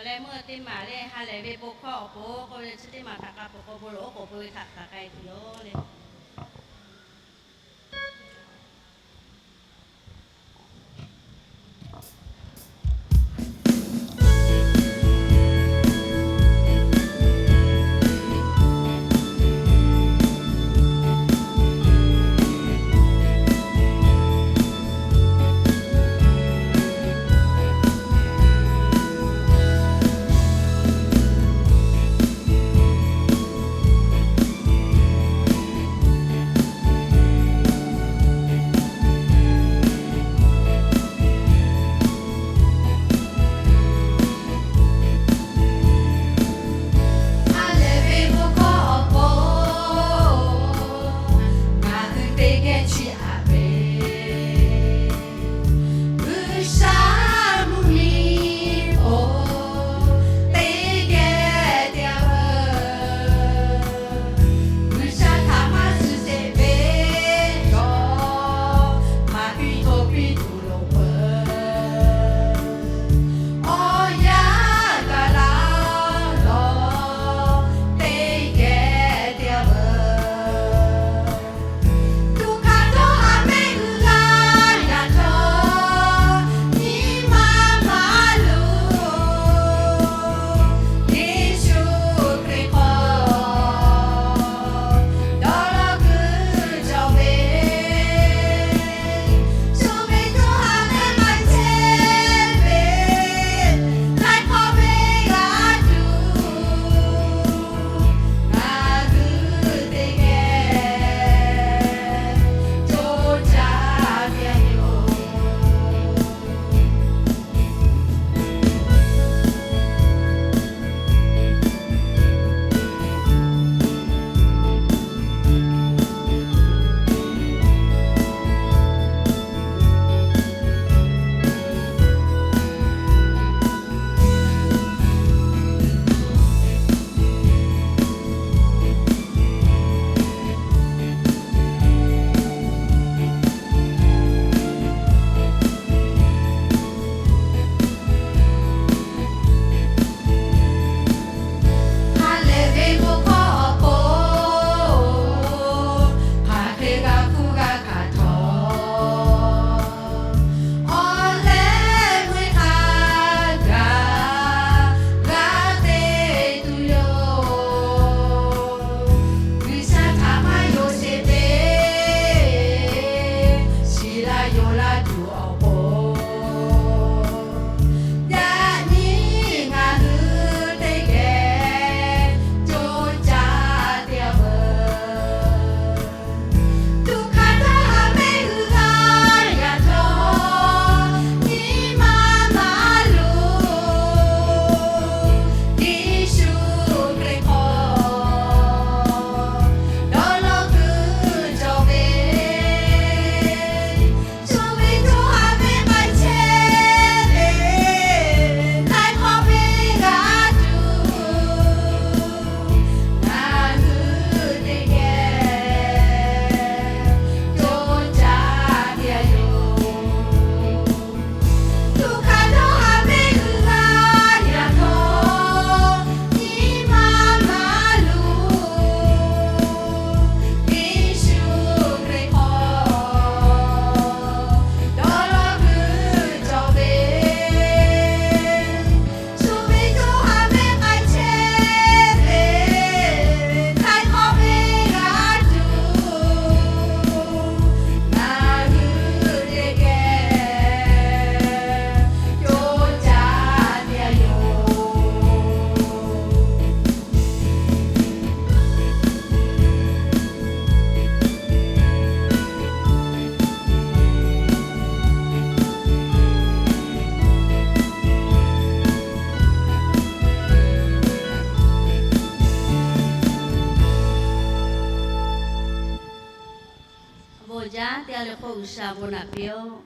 Awˬ leh meuˇ teˇ maˬ lehˬ, ha lehˬ ve bon hkawˇ awˬ pon k'oˆ ve chi teˇ maˬ htaꞈ k'a peuˬ k'o, bon lawˬ oˉ k'oˍ pui ve htaꞈ hk'aˬ k'ai tuˬ yoˬ le. Ha lehˬ ve bon hkawˇ awˬ pon ngaˬ hui teˇ geh chiˇ aꞈ ve, G'uiˬsha mvuhˇmiˬ oˬ, teˇ geh te a veuˬ. G'uiˬsha htaꞈ maˇ suh sheˍ ve chaw, maˇ piˇ hto piˇ tuˬ loˍ peuˬ. Awˬ yanˇ gaˬ la lawˬ, teˇ geh te a veuˬ. Tuꞈ hkanˍ dawˇ haˍ mehˆ g'uiˬ g'a yaꞈ htawˇ, nyi ma maˇ luˬ. Yeˍsuˆ Hkriꞈ hk'aw dawˇ law kuiˬ cawˬ ve, shu ve co ha mehˆ maˇ chehˇ ve, laiˉ hk'awꞈ ve g'a tuˬ, ngaˬ hui teˇ geh co caˇ ve yoˬ. Ha lehˬ ve bon hkawˇ awˬ pon, hk'aˬ hk'e g'a hkuˇ g'a hkanˍ htawˇ, awˬ leh meuˇ hk'a gaˬ g'a te tuˬ yoˬ. G'uiˬsha htaꞈ maˇ yonˍ sheˍ ve, shiˍ la yonˍ la tuˬ awˬ pon, yaꞈ nyi ngaˬ hui teˇ geh co caˇ te a veuˬ. Tuꞈ hkanˍ dawˇ haˍ mehˆ g'uiˬ g'a yaꞈ htawˇ, nyi ma maˇ luˬ. Yeˍsuˆ Hkriꞈ hk'aw dawˇ law kuiˬ cawˬ ve, shu ve co ha mehˆ maˇ chehˇ ve, laiˉ hk'awꞈ ve g'a tuˬ, ngaˬ hui teˇ geh co caˇ te a yoˬ. Tuꞈ hkanˍ dawˇ haˍ mehˆ g'uiˬ g'a yaꞈ htawˇ, nyi ma maˇ luˬ. Yeˍsuˆ Hkriꞈ hk'aw dawˇ law kuiˬ cawˬ ve, shu ve co ha mehˆ maˇ chehˇ ve, laiˉ hk'awꞈ ve g'a tuˬ, ngaˬ hui teˇ geh co caˇ te a yoˬ. Bon jaˇ te a leh hk'oˆ G'uiˬsha bon naꞈ piˇ-oˆ.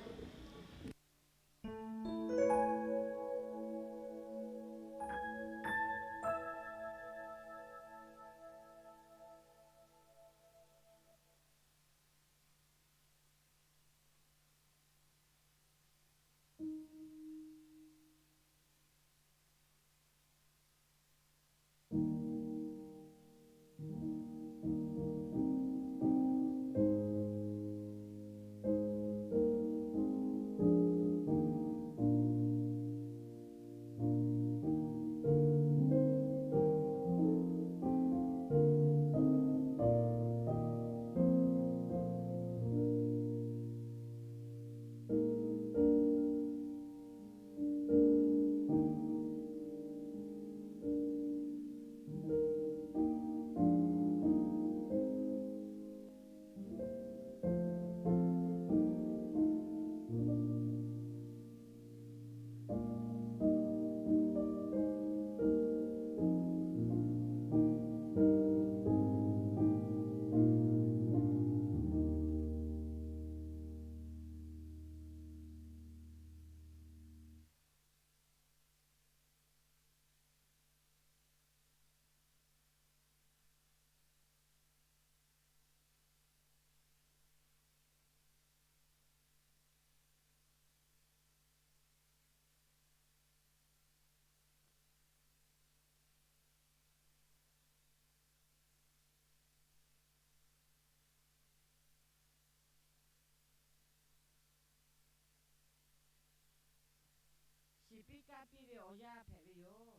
Piˇ kaˇ piˇ ve awˬ yanˇ hpehꞈ ve yoˬ.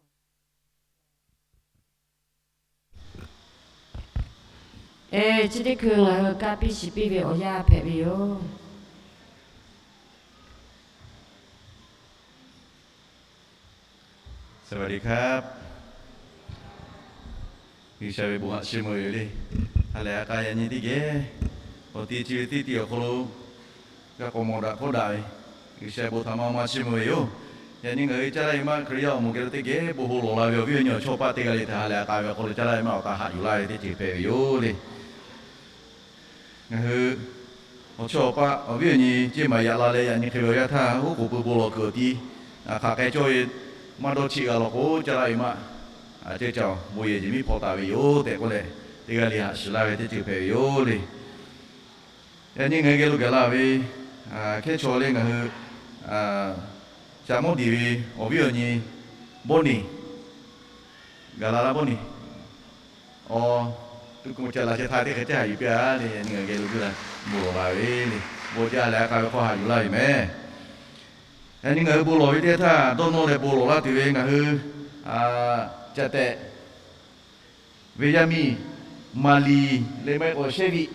Eˬ, chi teˇ hkui ngaˬ hui kaˇ piˇ shiˍ piˇ ve awˬ yanˇ hpehꞈ ve yoˬ. สวัสดีครับ G'uiˬsha ve bon htaꞈ chiˇ mvuh ve le. Ha lehˬ a k'a yaꞈ nyi teˇ geh awˬ ti chi ve teˇ ti awˬ hk'aw lo g'a k'awꞈ mawˬ daꞈ hkawˇ daꞈ ve, G'uiˬsha bon htaꞈ maˇ maˇ chiˇ mvuh ve yoˬ. Yaꞈ nyi ngaˬ hui caˇ laˇ ve maˇ Hkriꞈ yaˇ awˬ moˍ geh lo teˇ geh bon ho lawˬ la ve awˬ viˉ awˬ nyi awˬ chawˇ paˆ teˇ g'aˇ le htaꞈ ha lehˬ a k'a ve awˬ hk'aw lo caˇ laˇ ve maˇ awˬ htaꞈ haꞈ yuˬ laˇ ve teˇ ceuˬ hpehꞈ ve yoˬ le. Ngaˬ hui awˬ chawˇ awˬ paˆ awˬ viˉ awˬ nyi ceˇ maˍ yaꞈ la leh yaꞈ nyi hk'e ve awˬ yanˇ htaˇ, oˉ k'oˍ pui bon lawˬ kuiˬ awˬ ti hk'aˬ k'ai cawˇ ve maˇ dawˇ cheˆ g'a law k'o, caˇ laˇ ve maˇ ceuˇ caˬ bon yehˬ jeˬ miˉ hpaw taˍ ve yoˬ tehꞈ k'oˆ leh, teˇ g'aˇ le haꞈ shiˍ laˇ ve teˇ ceuˬ hpehꞈ ve yoˬ le. Yaꞈ nyi ngaˬ hui geh lo gaˬ la ve hkehˉ chaw le ngaˬ hui shaˍ mawˇ diˍ ve awˬ viˉ awˬ nyi Bawˇniˬ, gaˬ la laˇ Bawˇniˬ. Aw, tuˇ k'oˆ ca la chehˇ htaˇ teˇ hk'e caˇ haꞈ yuˬ piˇ a le. Yaꞈ nyi ngaˬ geh lo g'uˇ la bon lawˬ la ve le. Bon jaˇ leh a k'a ve hk'aw haꞈ yuˬ laˇ ve mehˍ. Yaꞈ nyi ngaˬ hui bon lawˬ ve teˇ htaˇ, dawˇ nawˇ leh bon lawˬ laˇ tuˬ ve ngaˬ hui ca tehꞈ ve yaˇ miˇ Maˍliˍ leh maˇ heˆ k'o Shehˍviˆ,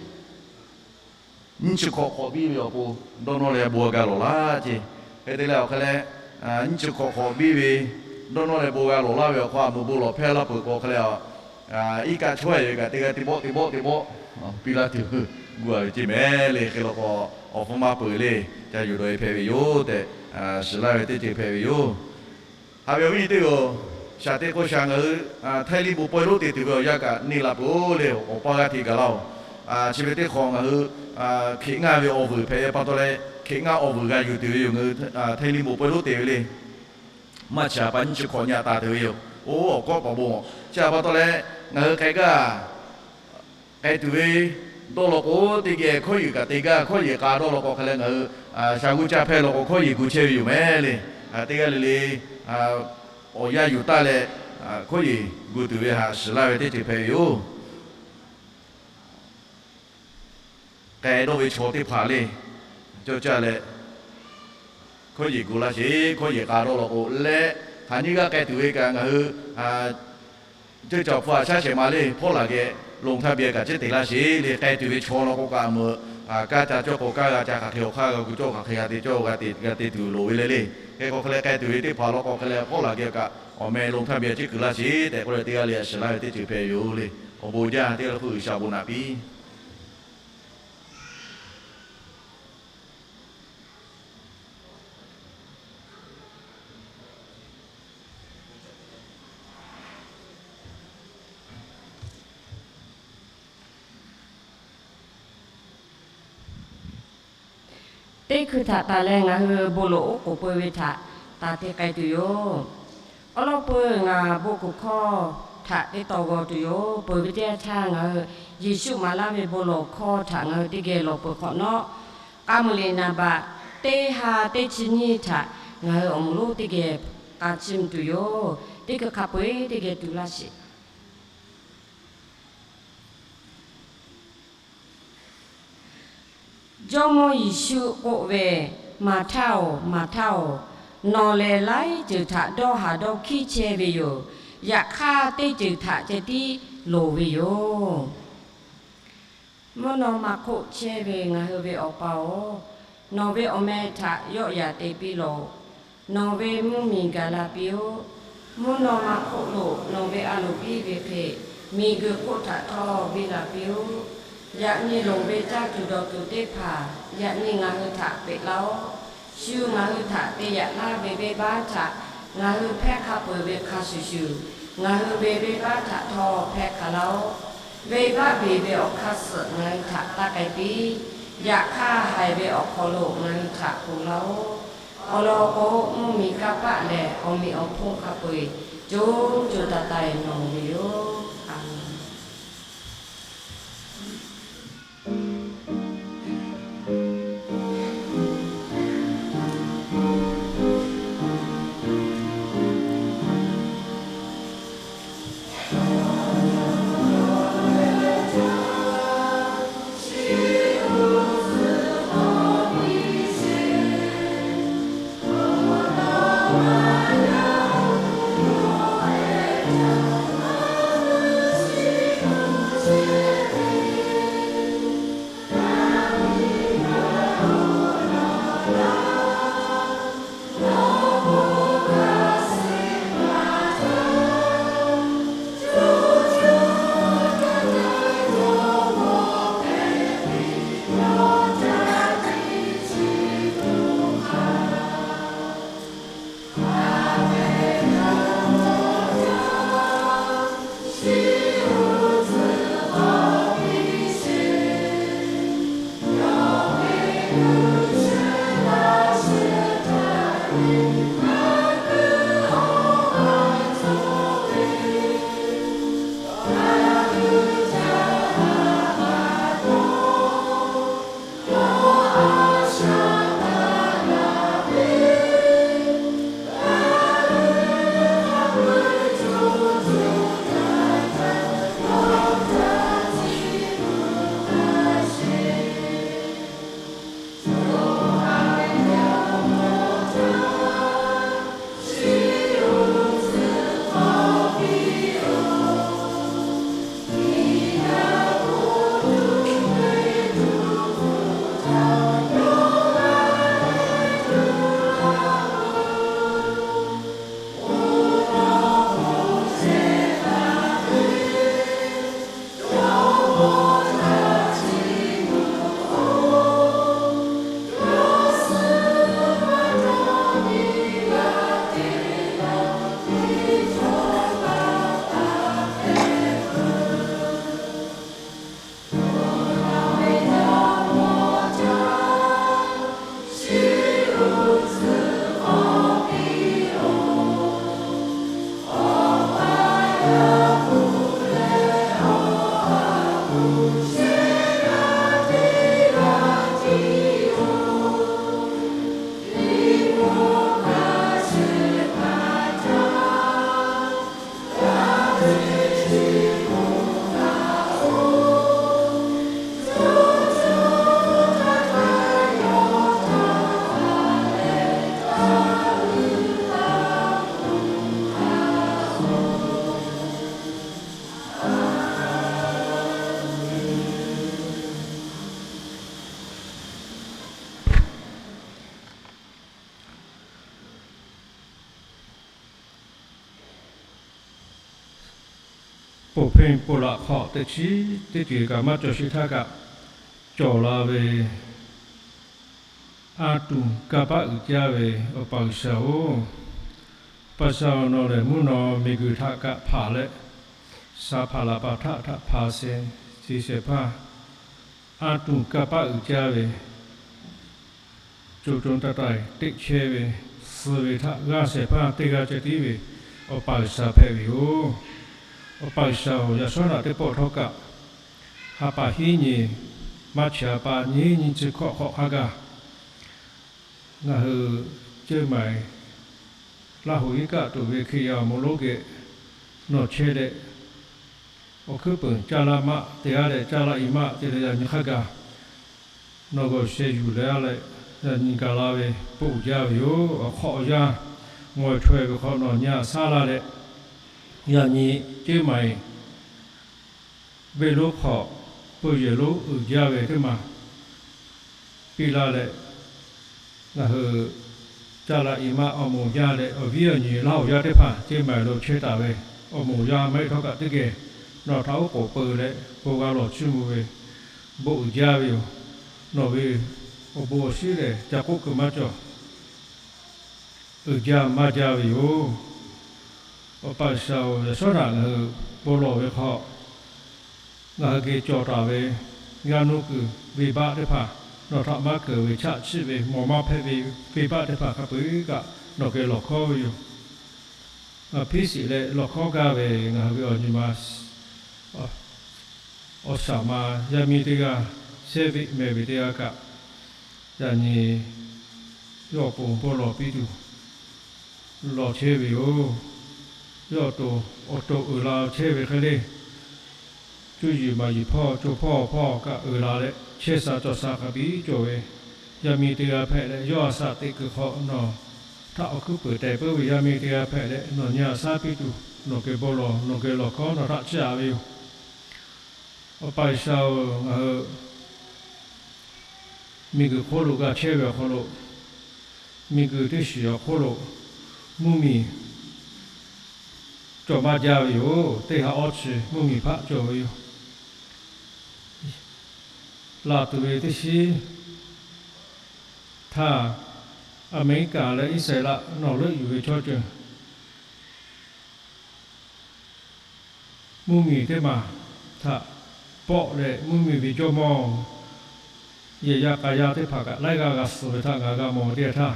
nyiˇ chi hk'awꞈ hk'awꞈ biˇ ve awˬ pon dawˇ nawˇ leh bon g'a ga lawˬ laˇ ce. Hk'e te leh awˬ hk'e leh, nyiˇ chi hk'awꞈ hk'awꞈ biˇ ve dawˇ nawˇ leh bon g'a lawˬ laˇ ve awˬ hk'aw a meuꞈ bon lawˬ hpehˇ laˇ peuˬ k'o hk'e leh, iˉ kaˆ chaweh ve kaꞈ teˇ g'aˇ teˇ bawˆ teˇ bawˆ teˇ bawˆ piˇ laˇ tuˬ gu a ve ce mehˍ le. Hk'e law k'o, awˬ hpfuhˇ maˇ peuˬ le, ca yuˬ dawˬ ve hpehꞈ ve yoˬ tehꞈ shiˍ laˇ ve teˇ ceuˬ hpehꞈ ve yoˬ. Haꞈ ve awˬ viˉ nyi teˇ g'aˇ, shaˍ te k'o shaˍ ngaˬ hui Htaiˇ liˇ bon pawehˇ lonˉ te tuˬ ve awˬ yanˇ kaꞈ neˇ la peuˬ-oˬ le. Awˬ pa g'aˇ hteꞈ gaˬ laˇ-oˬ. Chi ve teˇ hk'awꞈ ngaˬ hui Hkriꞈ ngaˇ ve awˬ vuiˬ hpehꞈ ve pa taw leh, Hkriꞈ ngaˇ awˬ vuiˬ g'a yuˬ tuˬ ve yoˬ. Ngaˬ hui Htaiˇ liˇ bon pawehˇ lonˉ te ve le. Maˇ chi a pa nyiˇ chi hk'awꞈ nyi a taˍ tuˬ ve yoˬ. Oˇ awˬ kawˆ k'awꞈ bon-oˬ. Chi a pa taw leh ngaˬ hui k'ai gaˇ k'ai tuˬ ve dawˇ law k'o, teˇ geh hkawˇ yeˬ kaꞈ te gaˇ, hkawˇ yeˬ k'a dawˇ law k'o hk'e leh ngaˬ hui shaˍ g'uˇ caˇ hpehˇ law k'o hkawˇ yeˬ gu chehˇ ve yoˬ mehˍ le. Teˇ g'aˇ le le awˬ yanˇ yuˬ taˇ leh hkawˇ yeˬ gu tuˬ ve haꞈ shiˍ laˇ ve teˇ ceuˬ hpehꞈ ve yoˬ. K'ai dawˇ ve chaw teˇ hpaˍ le, cawˇ caˇ leh hkawˇ yeˬ gu laˇ sheˍ. Hkawˇ yeˬ k'a dawˇ law k'o leh, hk'aˬ nyiˇ g'aˇ k'ai tuˬ ve kaꞈ ngaˬ hui ceuˇ caˬ hpu a shaˉ shehˍ ma le hpawˇ laˬ geh ลงทะเบียน kaꞈ ceˉ te laˇ sheˍ le. K'ai tuˬ ve chaw law k'o kaꞈ meuꞈ kaˇ ca cawˇ k'o kaˇ g'a ca, hk'aˬ hk'e awˬ hk'aˇ g'a gu cawˇ hk'aˬ hk'e g'a te cawˇ g'a te g'a te tuˬ loˍ ve le le. Hk'e k'o hk'e leh k'ai tuˬ ve teˇ hpaˍ law k'o hk'e leh hpawˇ laˬ geh kaꞈ awˬ meh ลงทะเบียน ceˉ kuiˬ laˇ sheˍ tehꞈ k'oˆ leh teˇ g'aˇ le haꞈ shiˍ laˇ ve teˇ ceuˬ hpehꞈ ve yoˬ le. Awˬ bon jaˇ teˇ g'aˇ le hk'oˆ G'uiˬsha awˬ bon naꞈ piˇ. Teˇ hkui htaꞈ tanˬ leh ngaˬ hui bon lawˬ oˉ k'oˍ pui ve htaꞈ tanˬ te k'ai tuˬ yoˬ. Awˉ lawˉ peuˬ ngaˬ bon kuˬ hkawˇ htaꞈ teˇ taw g'aw tuˬ yoˬ. Peuˬ ve teˇ yanˇ htaˇ ngaˬ hui Yeˍsuˆ maˍ laˇ ve bon lawˬ hkawˇ htaꞈ ngaˬ hui teˇ geh lawˬ peuˬ hk'awꞈ nawˉ, k'a muiˬ liꞈ naˍ baꞈ teˇ ha teˇ chi nyiˇ htaꞈ ngaˬ hui awˬ moˍ lonˉ teˇ geh k'a chiˇ mvuh tuˬ yoˬ. Teˇ hkui hk'a peu-eˬ teˇ geh tuˬ laˇ sheˍ. Jawˇmawˇ Yeˍsuˆ k'oˆ ve, Maˍhtaˆ-oˬ, Maˍhtaˆ-oˬ, nawˬ lehˬ laiˉ ceuˬ htaꞈ dawˇ haˍ dawˇ hkiˉ chehˇ ve yoˬ. Yaꞈ hk'aˇ, teˇ ceuˬ htaꞈ ceh tiˉ loˍ ve yoˬ. Mvuhˇ naw ma hk'oˆ chehˇ ve ngaˬ hui ve Awˬ pa-oˬ, nawˬ ve awˬ meh htaꞈ yawˆ yan te piˇ lawˬ. Nawˬ ve mvuhˇ miˬ gaˬ la piˇ-oˆ. Mvuhˇ naw ma hk'oˆ lo nawˬ ve a loˍ piˇ ve hk'e, miˬguiˬ hk'oˆ htaꞈ htawˇ biˇ la piˇ-oˆ. Yaꞈ nyi loˍ ve caˇ tuˬ dawˬ tuˬ teˇ hpaˍ yaꞈ nyi ngaˬ hui htaꞈ peꞈ laˇ-oˆ. Shu ngaˬ hui htaꞈ te yaꞈ laˇ ve venˇbaˆ htaꞈ ngaˬ hui hpehˇ hk'a peuˬ ve hk'a shuˍ shuˍ, ngaˬ hui ve venˇbaˆ htaꞈ htawˇ hpehˇ hk'a laˇ-oˆ. Venˇbaˆ beˬ ve awˬ hk'aˇ suhˍ ngaˬ hui htaꞈ taˇ k'ai piˇ. Yaꞈ hk'aˇ, haiˬ ve awˬ hk'aw lo ngaˬ hui htaꞈ ponˬ laˇ-oˆ. Awˬ lawn k'o, mvuhˇ miˬ kanˇ paˆ lehˬ, awˬ meꞈ awˬ hponˇ hk'a peu-eˬ co co taiˍ taiˍ nawˬ ve yoˬ. A menˍ. Ponˬ hpeˇ ponˬ laꞈ hk'aw teꞈ chiˉ teˇ ceuˬ kaꞈ maˇ cawˬ sheˍ htaˇ kaꞈ, cawˬ la ve aˉ tuˬ kanˇ paˆ uiˍ jaˇ ve Awˬ pa G'uiˬsha-oˬ, Awˬ pa G'uiˬsha-oˬ, nawˬ lehˬ mvuhˇ naw miˬguiˬ htaꞈ kaꞈ hpanˍ leh, sa hpanˍ laꞈ paˍ htaˆ htaꞈ hpanˍ shehˍ, chi shehˍ hpaˇ aˉ tuˬ kanˇ paˆ uiˍ jaˇ ve co co taiˍ taiˍ teꞈ chehˇ ve, suh ve htaꞈ g'aˇ shehˍ hpaˇ teˇ g'aˇ ceh tiˉ ve Awˬ pa G'uiˬsha hpehꞈ ve yoˬ. Awˬ pa G'uiˬsha-oˬ, yaꞈ shawˉ naꞈ teˇ pawˆ htawˇ kaꞈ, ha pa hiˉ nyi, maˇ chi ha pa nyiˇ nyi chi hkawꞈ hk'awꞈ hk'a gaˬ, ngaˬ hui Ceˇ maiˍ Laˇ huˍ iˉ kaˆ tuˬ ve Hkriꞈ yaˇ awˬ moˍ lonˉ geh nawˬ chehˇ leh, awˬ hkuiˉ peunˍ caˇ laˇ maˆ te g'aˇ leh caˇ laˇ i maˆ te leh yaꞈ nyi hk'a gaˬ nawˬ g'awˬ sheh yuˬ leh a leh, yaꞈ nyi gaˬ la ve bon uiˍ jaˇ ve yoˬ. Awˬ hk'awꞈ awˬ yanˇ ngawˬ chaweh ve hk'aw nawˬ nyi a shaˉ laˇ leh, yaꞈ nyi Ceˇ maiˍ venˇ lonˉ hk'aw peu yehˬ lonˉ uiˍ jaˇ ve teˇ maˬ piˇ laˇ leh, ngaˬ hui caˇ laˇ i maˆ awˬ moˍ yaˇ leh awˬ viˉ awˬ nyi Laˇ huˍ yaˇ teˇ hpaˍ Ceˇ maiˍ lo chehˇ taˍ ve awˬ moˍ yaˇ maˇ heˆ htawˇ kaꞈ teˇ geh nawˬ htaꞈ oˉ k'oˍ peu leh bon g'a lawˬ chiˇ mvuh ve bon uiˍ jaˇ ve yoˬ. Nawˬ ve awˬ bon awˬ shinˉ lehˬ ca k'oˆ kuiˬ maˇ cawˬ, uiˍ jaˇ maˇ jaˇ ve yoˬ. Awˬ pa G'uiˬsha-oˬ, yaꞈ shawˉ naꞈ ngaˬ hui bon lawˬ ve hk'aw, ngaˬ hui geh cawˬ taˍ ve g'aˇ nuˇ kuiˬ venˇbaˆ teˇ hpaˍ, nawˬ htaꞈ maˇ keunˍ ve chaˆ chiˆ ve mawˬ maˇ hpehꞈ ve venˇbaˆ teˇ hpaˍ hk'a peu-eˬ kaꞈ nawˬ geh lawˬ hkawˉ ve yoˬ. Ngaˬ hpiˇ shiˍ leh lawˬ hkawˉ gaˇ ve ngaˬ hui ve awˬ nyi ma awˬ shaˍ ma yaˇ miˇ teˇ g'aˇ, shehˉ veˆ meh ve teˇ g'aˇ kaꞈ, yaꞈ nyi yawˇ awˬ pon bon lawˬ piˇ tuˬ lawˬ chehˇ ve yoˬ. Yawˇ awˬ to, awˬ to uiˍ la chehˇ ve hk'e le, cuˇ yiˍ maˍ yiˍ hpawˇ co hpawˇ hpawˇ kaꞈ uiˍ la leh chehˇ sha cawˬ sha hk'a biˇ cawˬ ve yaˇ miˇ teˇ g'aˇ hpehꞈ leh, yawˇ a shaꞈ teꞈ kuiˬ hk'aw nawˬ htaꞈ awˬ hkuiˉ puiˍ teh puiˉ ve yaˇ miˇ teˇ g'aˇ hpehꞈ leh, nawˬ nyi a shaˉ piˇ tuˬ nawˬ geh bon lawˬ, nawˬ geh lawˬ hkawˉ nawˬ htaꞈ chiˇ aꞈ ve yoˬ. Awˬ pa G'uiˬsha-oˬ, ngaˬ hui miˬguiˬ hk'oˆ lo g'a chehˇ ve awˬ hk'aw lo, miˬguiˬ teˇ shiˍ awˬ hk'oˆ lo mvuhˇmiˬ cawˬ maˇ jaˇ ve yoˬ. Teˇ ha awˇ chi mvuhˇmiˬ hpaˆ cawˬ ve yoˬ. Laˬ tuˬ ve teˇ shiˉ htaˇ, Aˍmeˍriˆkaˍ leh Iˉsaˍreˍlaˆ nawˬ leuˆ yuˬ ve chaw ceuˬ mvuhˇmiˬ teˇ maˬ htaꞈ pawˆ leh, mvuhˇmiˬ ve jawˇmawˇ yehˬ yaˇ k'a yaˇ teˇ hpaˍ kaꞈ laiˉ g'aˇ g'a suh ve htaꞈ ngaˬ g'a mawˬ teˇ htaˇ,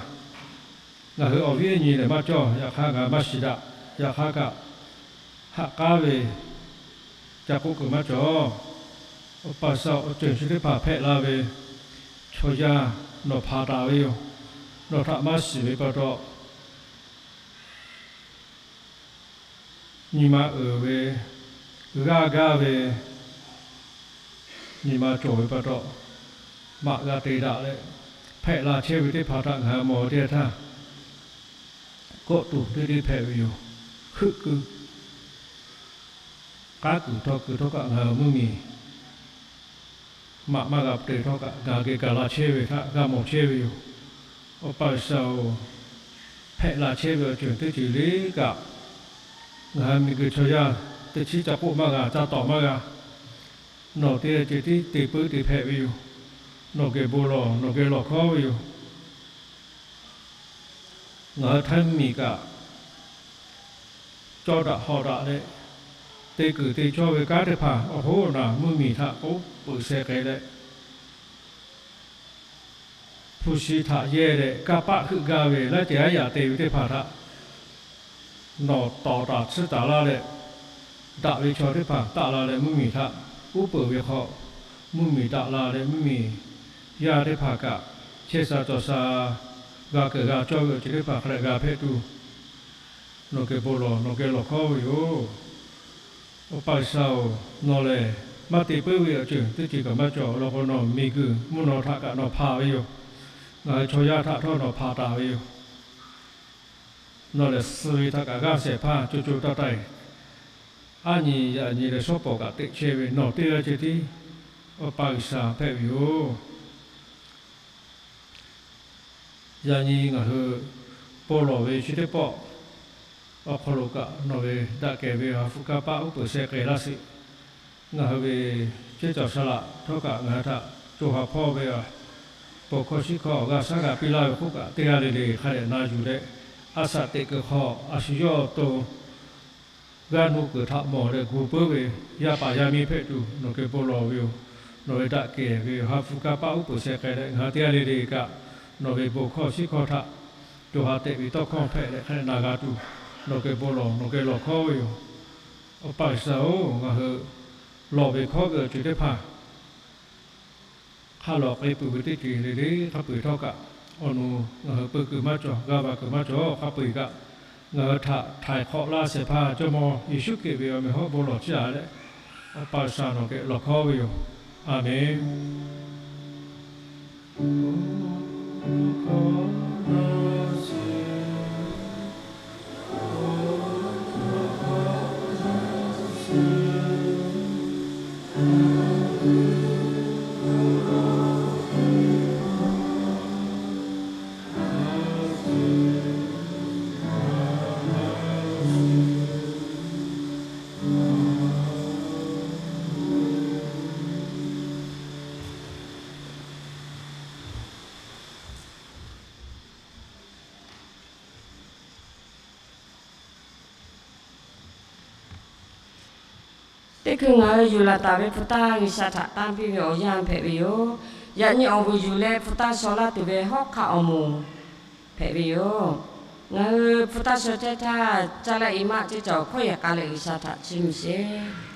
ngaˬ hui awˬ viˉ awˬ nyi lehˬ maˇ cawˇ. Yaꞈ hk'aˇ ngaˬ maˇ shiˍ daꞈ. Yaꞈ hk'aˇ kaꞈ haꞈ k'aˉ ve ca k'oˆ kuiˬ maˇ cawˬ. Awˬ pa G'uiˬsha, awˬ ceuˬ chi teˇ hpaˍ hpehꞈ la ve chaw yaˇ nawˬ hpanˍ taˍ ve yoˬ. Nawˬ htaꞈ maˇ shiˍ ve pa taw, nyi ma uiˍ ve, g'aˇ gaˇ ve, nyi ma cawˬ ve pa taw, maꞈ g'a te daꞈ leh hpehꞈ la chehˇ ve teˇ hpaˍ htaꞈ ngaˬ hui mawˬ teˇ htaˇ, kawˆ tuˬ teˇ teˇ hpehꞈ ve yoˬ. Heuˆ kuiˬ k'aˉ kuiˬ htawˇ kuiˬ htawˇ kaꞈ ngaˬ hui mvuhˇmiˬ maꞈ maˇ g'a te htawˇ kaꞈ ngaˬ hui geh gaˬ la chehˇ ve htaꞈ g'a mawˬ chehˇ ve yoˬ. Awˬ pa G'uiˬsha-oˬ, hpehꞈ la chehˇ ve awˬ ceuˬ teˇ ceuˬ le kaꞈ, ngaˬ hui miˬguiˬ chaw yaˇ teˇ chiˉ ca k'oˆ maˇ g'a, ca tawˍ maˇ g'a. Nawˬ teˇ g'aˇ ceh tiˉ te puiˉ te hpehꞈ ve yoˬ. Nawˬ geh bon lawˬ, nawˬ geh lawˬ hkawˉ ve yoˬ. Ngaˬ hui htaiˇ mvuhˇmiˬ kaꞈ cawˇ daꞈ hawˍ daꞈ leh, te kuiˬ te cawˇ ve kanˉ teˇ hpaˍ awˬ hoˉ awˬ naˬ mvuhˇmiˬ htaꞈ k'oˆ peuˬ sheh k'ai leh, hpu shi htaꞈ yehˇ leh kanˇ paˆ heuˆ gaˇ ve laiˉ ceuˬ aˉ yaꞈ te ve teˇ hpaˍ htaꞈ nawˬ tawˍ taˍ tsuhˇ taˍ laˇ leh, daꞈ ve chaw teˇ hpaˍ taˆ la leh mvuhˇmiˬ htaꞈ uˉ peunˍ ve hk'aw, mvuhˇmiˬ daꞈ la leh mvuhˇmiˬ yaˇ teˇ hpaˍ kaꞈ chehˇ sha cawˬ sha g'a keunˍ g'a cawˇ ve awˬ ceuˬ teˇ hpaˍ hk'a dehꞈ g'a hpehꞈ tuˬ, nawˬ geh bon lawˬ, nawˬ geh lawˬ hkawˉ ve yoˬ. Awˬ pa G'uiˬsha-oˬ, nawˬ lehˬ maˇ te puiˉ ve awˬ ceuˬ teˇ ceuˬ kaꞈ maˇ cawˬ. Awˬ lawn k'o, nawˬ miˬguiˬ mvuhˇ naw htaꞈ kaꞈ nawˬ hpanˍ ve yoˬ. Ngaˬ hui chaw yaˇ htaꞈ htawˇ nawˬ hpanˍ taˍ ve yoˬ. Nawˬ lehˬ suh ve htaꞈ kaꞈ g'aˇ shehˍ hpaˇ co co taiˍ taiˍ, aˉ nyi yaꞈ nyi leh shawˉ pawˍ kaꞈ teꞈ chehˇ ve nawˬ teˇ g'aˇ ceh tiˉ Awˬ pa G'uiˬsha hpehꞈ ve yoˬ. Yaꞈ nyi ngaˬ hui bon lawˬ ve chi teˇ pawˆ awˬ hk'aw lo kaꞈ nawˬ ve daꞈ kehˬ ve ha hpu kanˇ paˆ uˉ peunˍ sheh k'ai laˇ sheˍ. Ngaˬ hui ve ceˇ cawˬ saˍ laꞈ htawˇ kaꞈ ngaˬ hui htaꞈ co ha hpawˇ ve a, bon hkawˇ shiˉ hkawˇ awˬ g'aˇ shaˉ g'a piˇ laˇ ve hk'oˆ kaꞈ, teˇ g'aˇ le le hk'a dehꞈ na yuˬ leh, a shaꞈ teꞈ kuiˬ hk'aw a shu yawˇ to g'aˇ nuˇ kuiˬ htaꞈ mawˬ leh gu puiˉ ve yaˇ paˍ yaˇ miˇ hpehꞈ tuˬ nawˬ geh bon lawˬ ve yoˬ. Nawˬ ve daꞈ kehˬ ve ha hpu kanˇ paˆ uˉ peunˍ sheh k'ai leh, ngaˬ hui teˇ g'aˇ le le kaꞈ nawˬ ve bon hkawˇ shiˉ hkawˇ htaꞈ co ha teꞈ ve tawˇ hkawˇ hpehꞈ leh hk'a dehꞈ na g'a tuˬ nawˬ geh bon lawˬ, nawˬ geh lawˬ hkawˇ ve yoˬ. Awˬ pa G'uiˬsha-oˬ, ngaˬ hui lawˬ ve hkawˇ ve awˬ ceuˬ teˇ hpaˍ hk'a lawˬ k'ai peuˬ ve teˇ ceuˬ le le hk'a peu-eˬ htawˇ kaꞈ, awˬ nu ngaˬ hui peu kuiˬ maˇ cawˬ, g'a va kuiˬ maˇ cawˬ. Hk'a peu-eˬ kaꞈ, ngaˬ hui htaꞈ htaiˍ hk'awꞈ laˇ shehˍ hpaˇ Jawˇmawˇ Yeˍsuˆ Hkriꞈ ve awˬ meh hawˉ bon lawˬ ciˇ a leh, Awˬ pa G'uiˬsha nawˬ geh lawˬ hkawˇ ve yoˬ. A menˬ. Teˇ hkui ngaˬ hui yuˬ laˬ taˍ ve hpu taˇ G'uiˬsha htaꞈ tanˇ piˇ ve awˬ yanˇ hpehꞈ ve yoˬ. Yaꞈ nyi awˬ vuiˬ yuˬ leh hpu taˇ shaw laˇ tuˬ ve hawˉ hk'aˆ awˬ moˍ hpehꞈ ve yoˬ. Ngaˬ hui hpu taˇ shaw ceh htaˇ, caˇ laˇ i maˆ ceˇ cawˬ hkawˇ yehˬ k'a leh G'uiˬsha htaꞈ chiˇ mvuh sheˍ.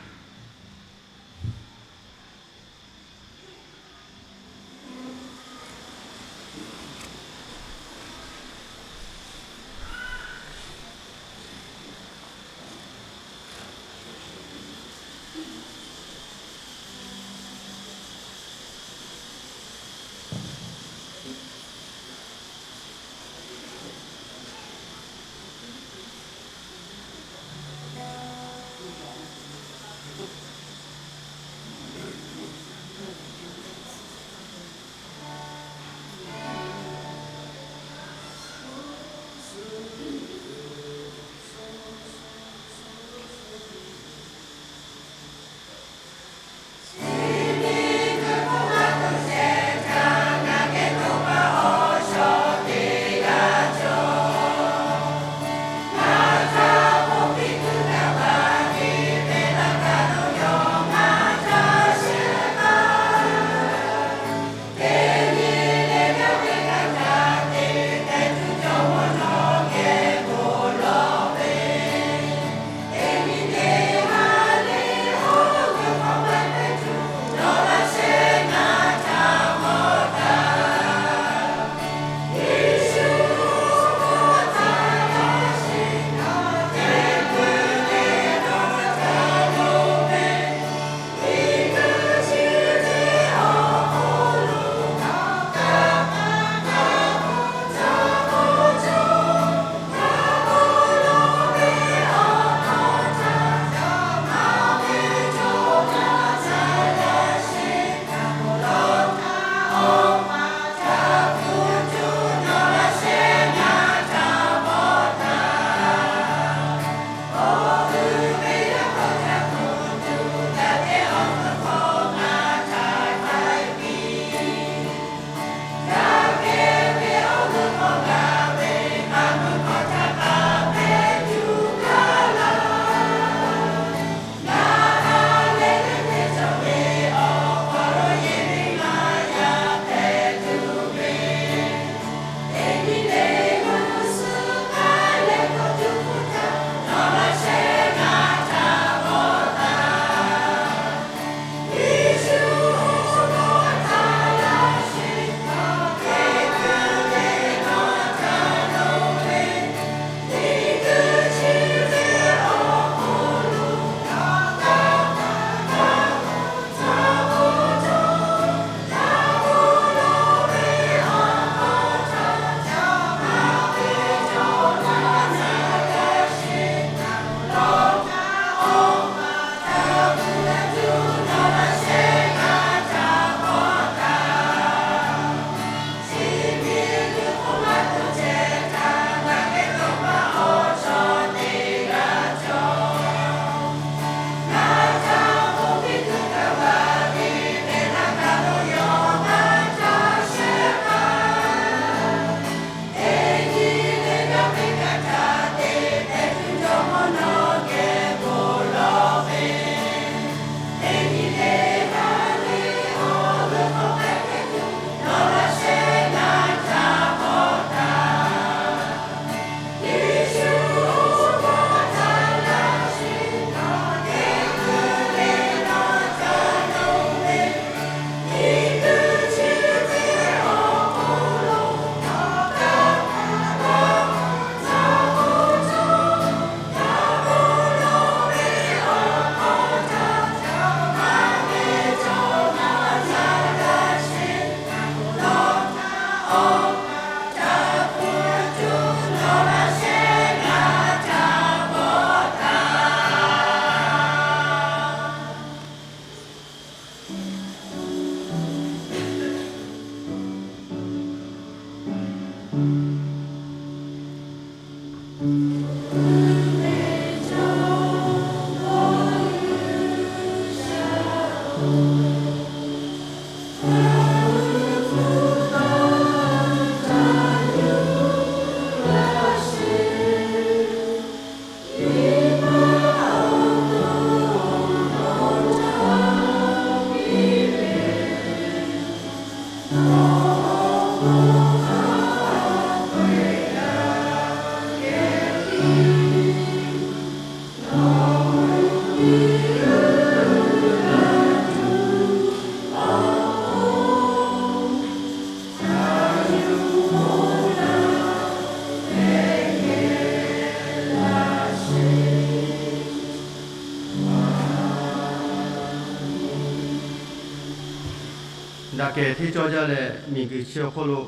Yaꞈ kehˬ hteˇ cawˇ jaˇ leh, miˬguiˬ chi awˬ hk'oˆ lo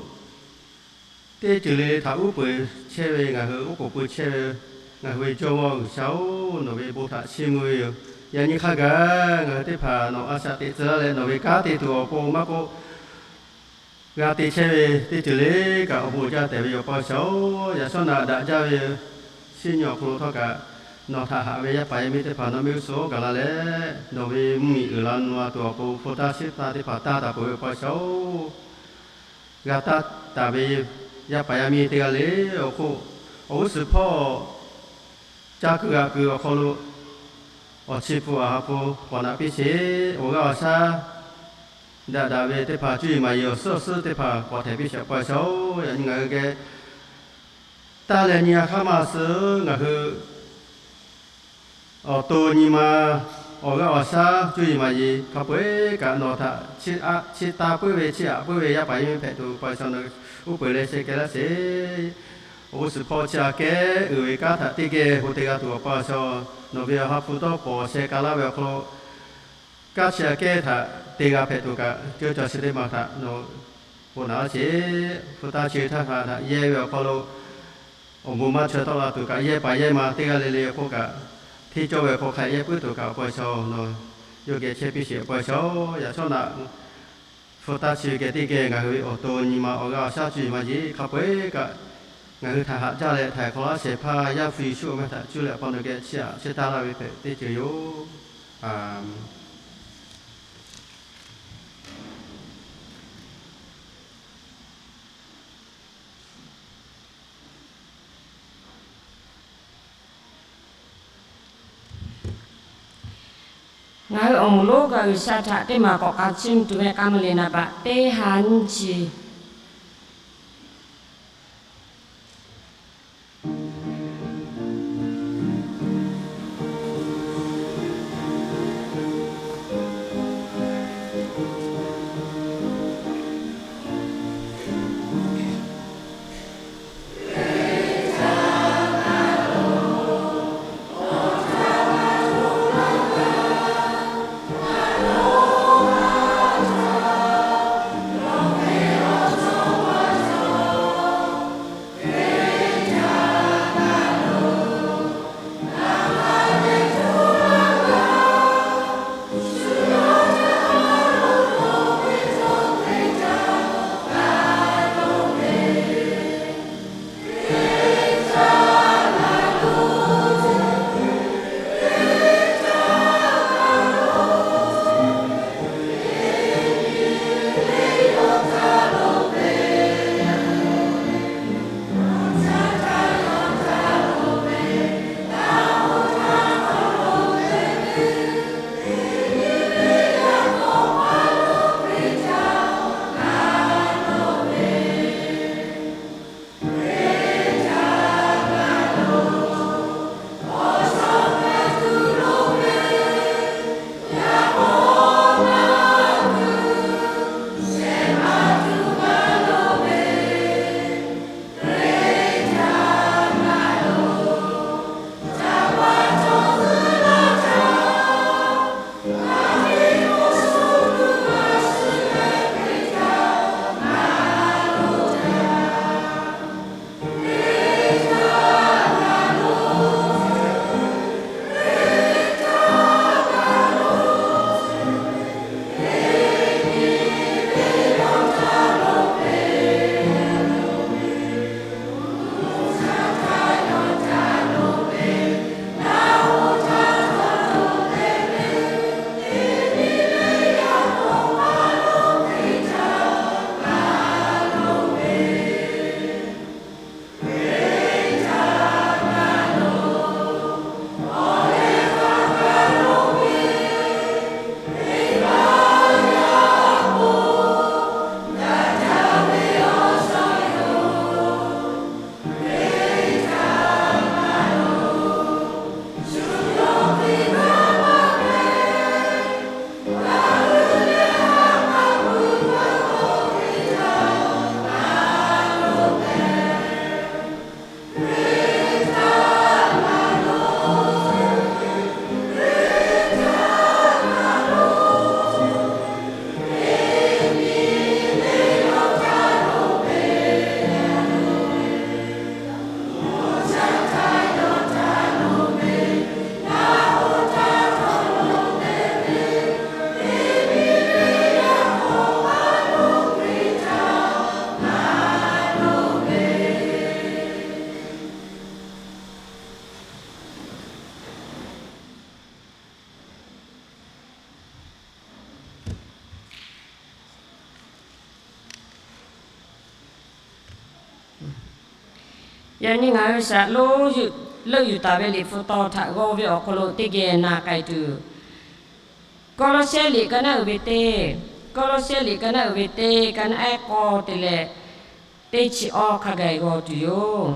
teˇ ceuˬ le le htaꞈ uˉ peunˍ chehˇ ve ngaˬ hui, uˉ k'oˍ pui chehˇ ve ngaˬ hui ve Jawˇmawˇ G'uiˬsha-oˬ, nawˬ ve bon htaꞈ chiˇ mvuh ve yoˬ. Yaꞈ nyi hk'a gaˬ ngaˬ hui teˇ hpaˍ nawˬ a shaꞈ teꞈ tcuh laˇ leh, nawˬ ve kanˉ te tuˬ awˬ pon maˇ k'oˆ, g'a te chehˇ ve teˇ ceuˬ le kaꞈ awˬ bon jaˇ tehꞈ ve yoˬ, Awˬ pa G'uiˬsha-oˬ. Yaꞈ shawˉ naꞈ daꞈ jaˇ ve shinˉ nyi awˬ hk'aw lo htawˇ kaꞈ, nawˬ htaꞈ haꞈ ve yaˇ paˍ yaˇ miˇ teˇ hpaˍ nawˬ mehˆ g'uˇ suhˍ gaˬ la leh, nawˬ ve mvuhˇmiˬ uiˍ la nu a tuˬ awˬ pon hpu taˇ shiˉ taˇ teˇ hpaˍ taˇ taˍ peuˬ ve, Awˬ pa G'uiˬsha-oˬ. G'a taˇ taˍ ve yaˇ paˍ yaˇ miˇ teˇ g'aˇ le awˬ hk'oˆ, awˬ g'uˇ suhˍ hpawˇ caˇ kuiˬ g'aꞈ kuiˬ awˬ hk'aw lo awˬ chi hpu awˬ ha hpu k'awꞈ naꞈ piˇ sheˍ. Awˬ g'aˇ awˬ shaˉ daꞈ daꞈ ve teˇ hpaˍ cuˇ yiˍ maˍ yiˍ awˬ suhˉ awˬ suhˉ teˇ hpaˍ k'awꞈ htehˍ piˇ sheˍ, Awˬ pa G'uiˬsha-oˬ. Yaꞈ nyi ngaˬ hui geh taˇ leh nyi a hk'aˇ maˇ suh ngaˬ hui awˬ to nyi ma awˬ g'aˇ awˬ shaˉ cuˇ yiˍ maˍ yiˍ hk'a peu-eˬ kaꞈ nawˬ htaꞈ chiˇ taˇ puiˉ ve chiˇ aꞈ puiˉ ve yaˇ paˍ yaˇ miˇ hpehꞈ tuˬ, Awˬ pa G'uiˬsha nawˬ uˉ peunˍ leh sheh keh laˇ sheˍ. Awˬ g'uˇ suhˍ hpawˇ chi aꞈ kehˉ uiˍ ve kanˉ htaꞈ teˇ geh bon te g'a tuˬ, Awˬ pa G'uiˬsha nawˬ ve awˬ ha hpu tawˇ pawˍ sheh k'a laˇ ve awˬ hk'aw lo, kanˉ chi aꞈ kehˉ htaꞈ te g'a hpehꞈ tuˬ kaꞈ, ceuˇ caˬ chi teˇ maˬ htaꞈ nawˬ bon naꞈ laˇ sheˍ. Hpu taˇ chi htaˇ htaꞈ yehˇ ve awˬ hk'aw lo awˬ bon maˇ chaweh tawˆ la tuˬ kaꞈ, yehˇ paˍ yehˇ ma teˇ g'aˇ le le awˬ hk'oˆ kaꞈ, hteˇ cawˇ ve hk'aw hk'a yehˇ puiˉ tuˬ kaꞈ, Awˬ pa G'uiˬsha nawˬ yawˇ geh chehˇ piˇ sheˍ, Awˬ pa G'uiˬsha-oˬ. Yaꞈ shawˉ naꞈ hpu taˇ chi ve geh teˇ geh ngaˬ hui ve awˬ to nyi ma awˬ g'aˇ awˬ shaˉ cuˇ yiˍ maˍ yiˍ hk'a peu-eˬ kaꞈ, ngaˬ hui htaꞈ haꞈ jaˇ leh htaiˍ hk'awꞈ laˇ shehˍ hpaˇ Yaˇ hpu Yeˍsuˆ awˬ meh htaꞈ cuˇ leh Awˬ pa nawˬ geh chiˇ aꞈ chiˇ taˇ laˇ ve hpehꞈ teˇ ceuˬ yoˬ. Ngaˬ hui awˬ moˍ lonˉ kaꞈ G'uiˬsha htaꞈ teˇ maˬ k'awꞈ k'a chiˇ mvuh tuˬ ve k'a mvuh le naˍ baꞈ teˇ ha nyiˇ chi Yaꞈ nyi ngaˬ hui shaˍ lonˉ leuˆ yuˬ taˍ ve Liꞈ hpu taw htaꞈ g'aw ve awˬ hk'aw lo teˇ geh na k'ai tuˬ, Kawˇlawˇsehˉ liꞈ ka naˉ uiˍ ve teˇ, Kawˇlawˇsehˉ liꞈ ka naˉ uiˍ ve teˇ, ka naˉ ehˉ k'awˇ te leh teˇ chi awˇ hk'a gaˬ g'aw tuˬ yoˬ.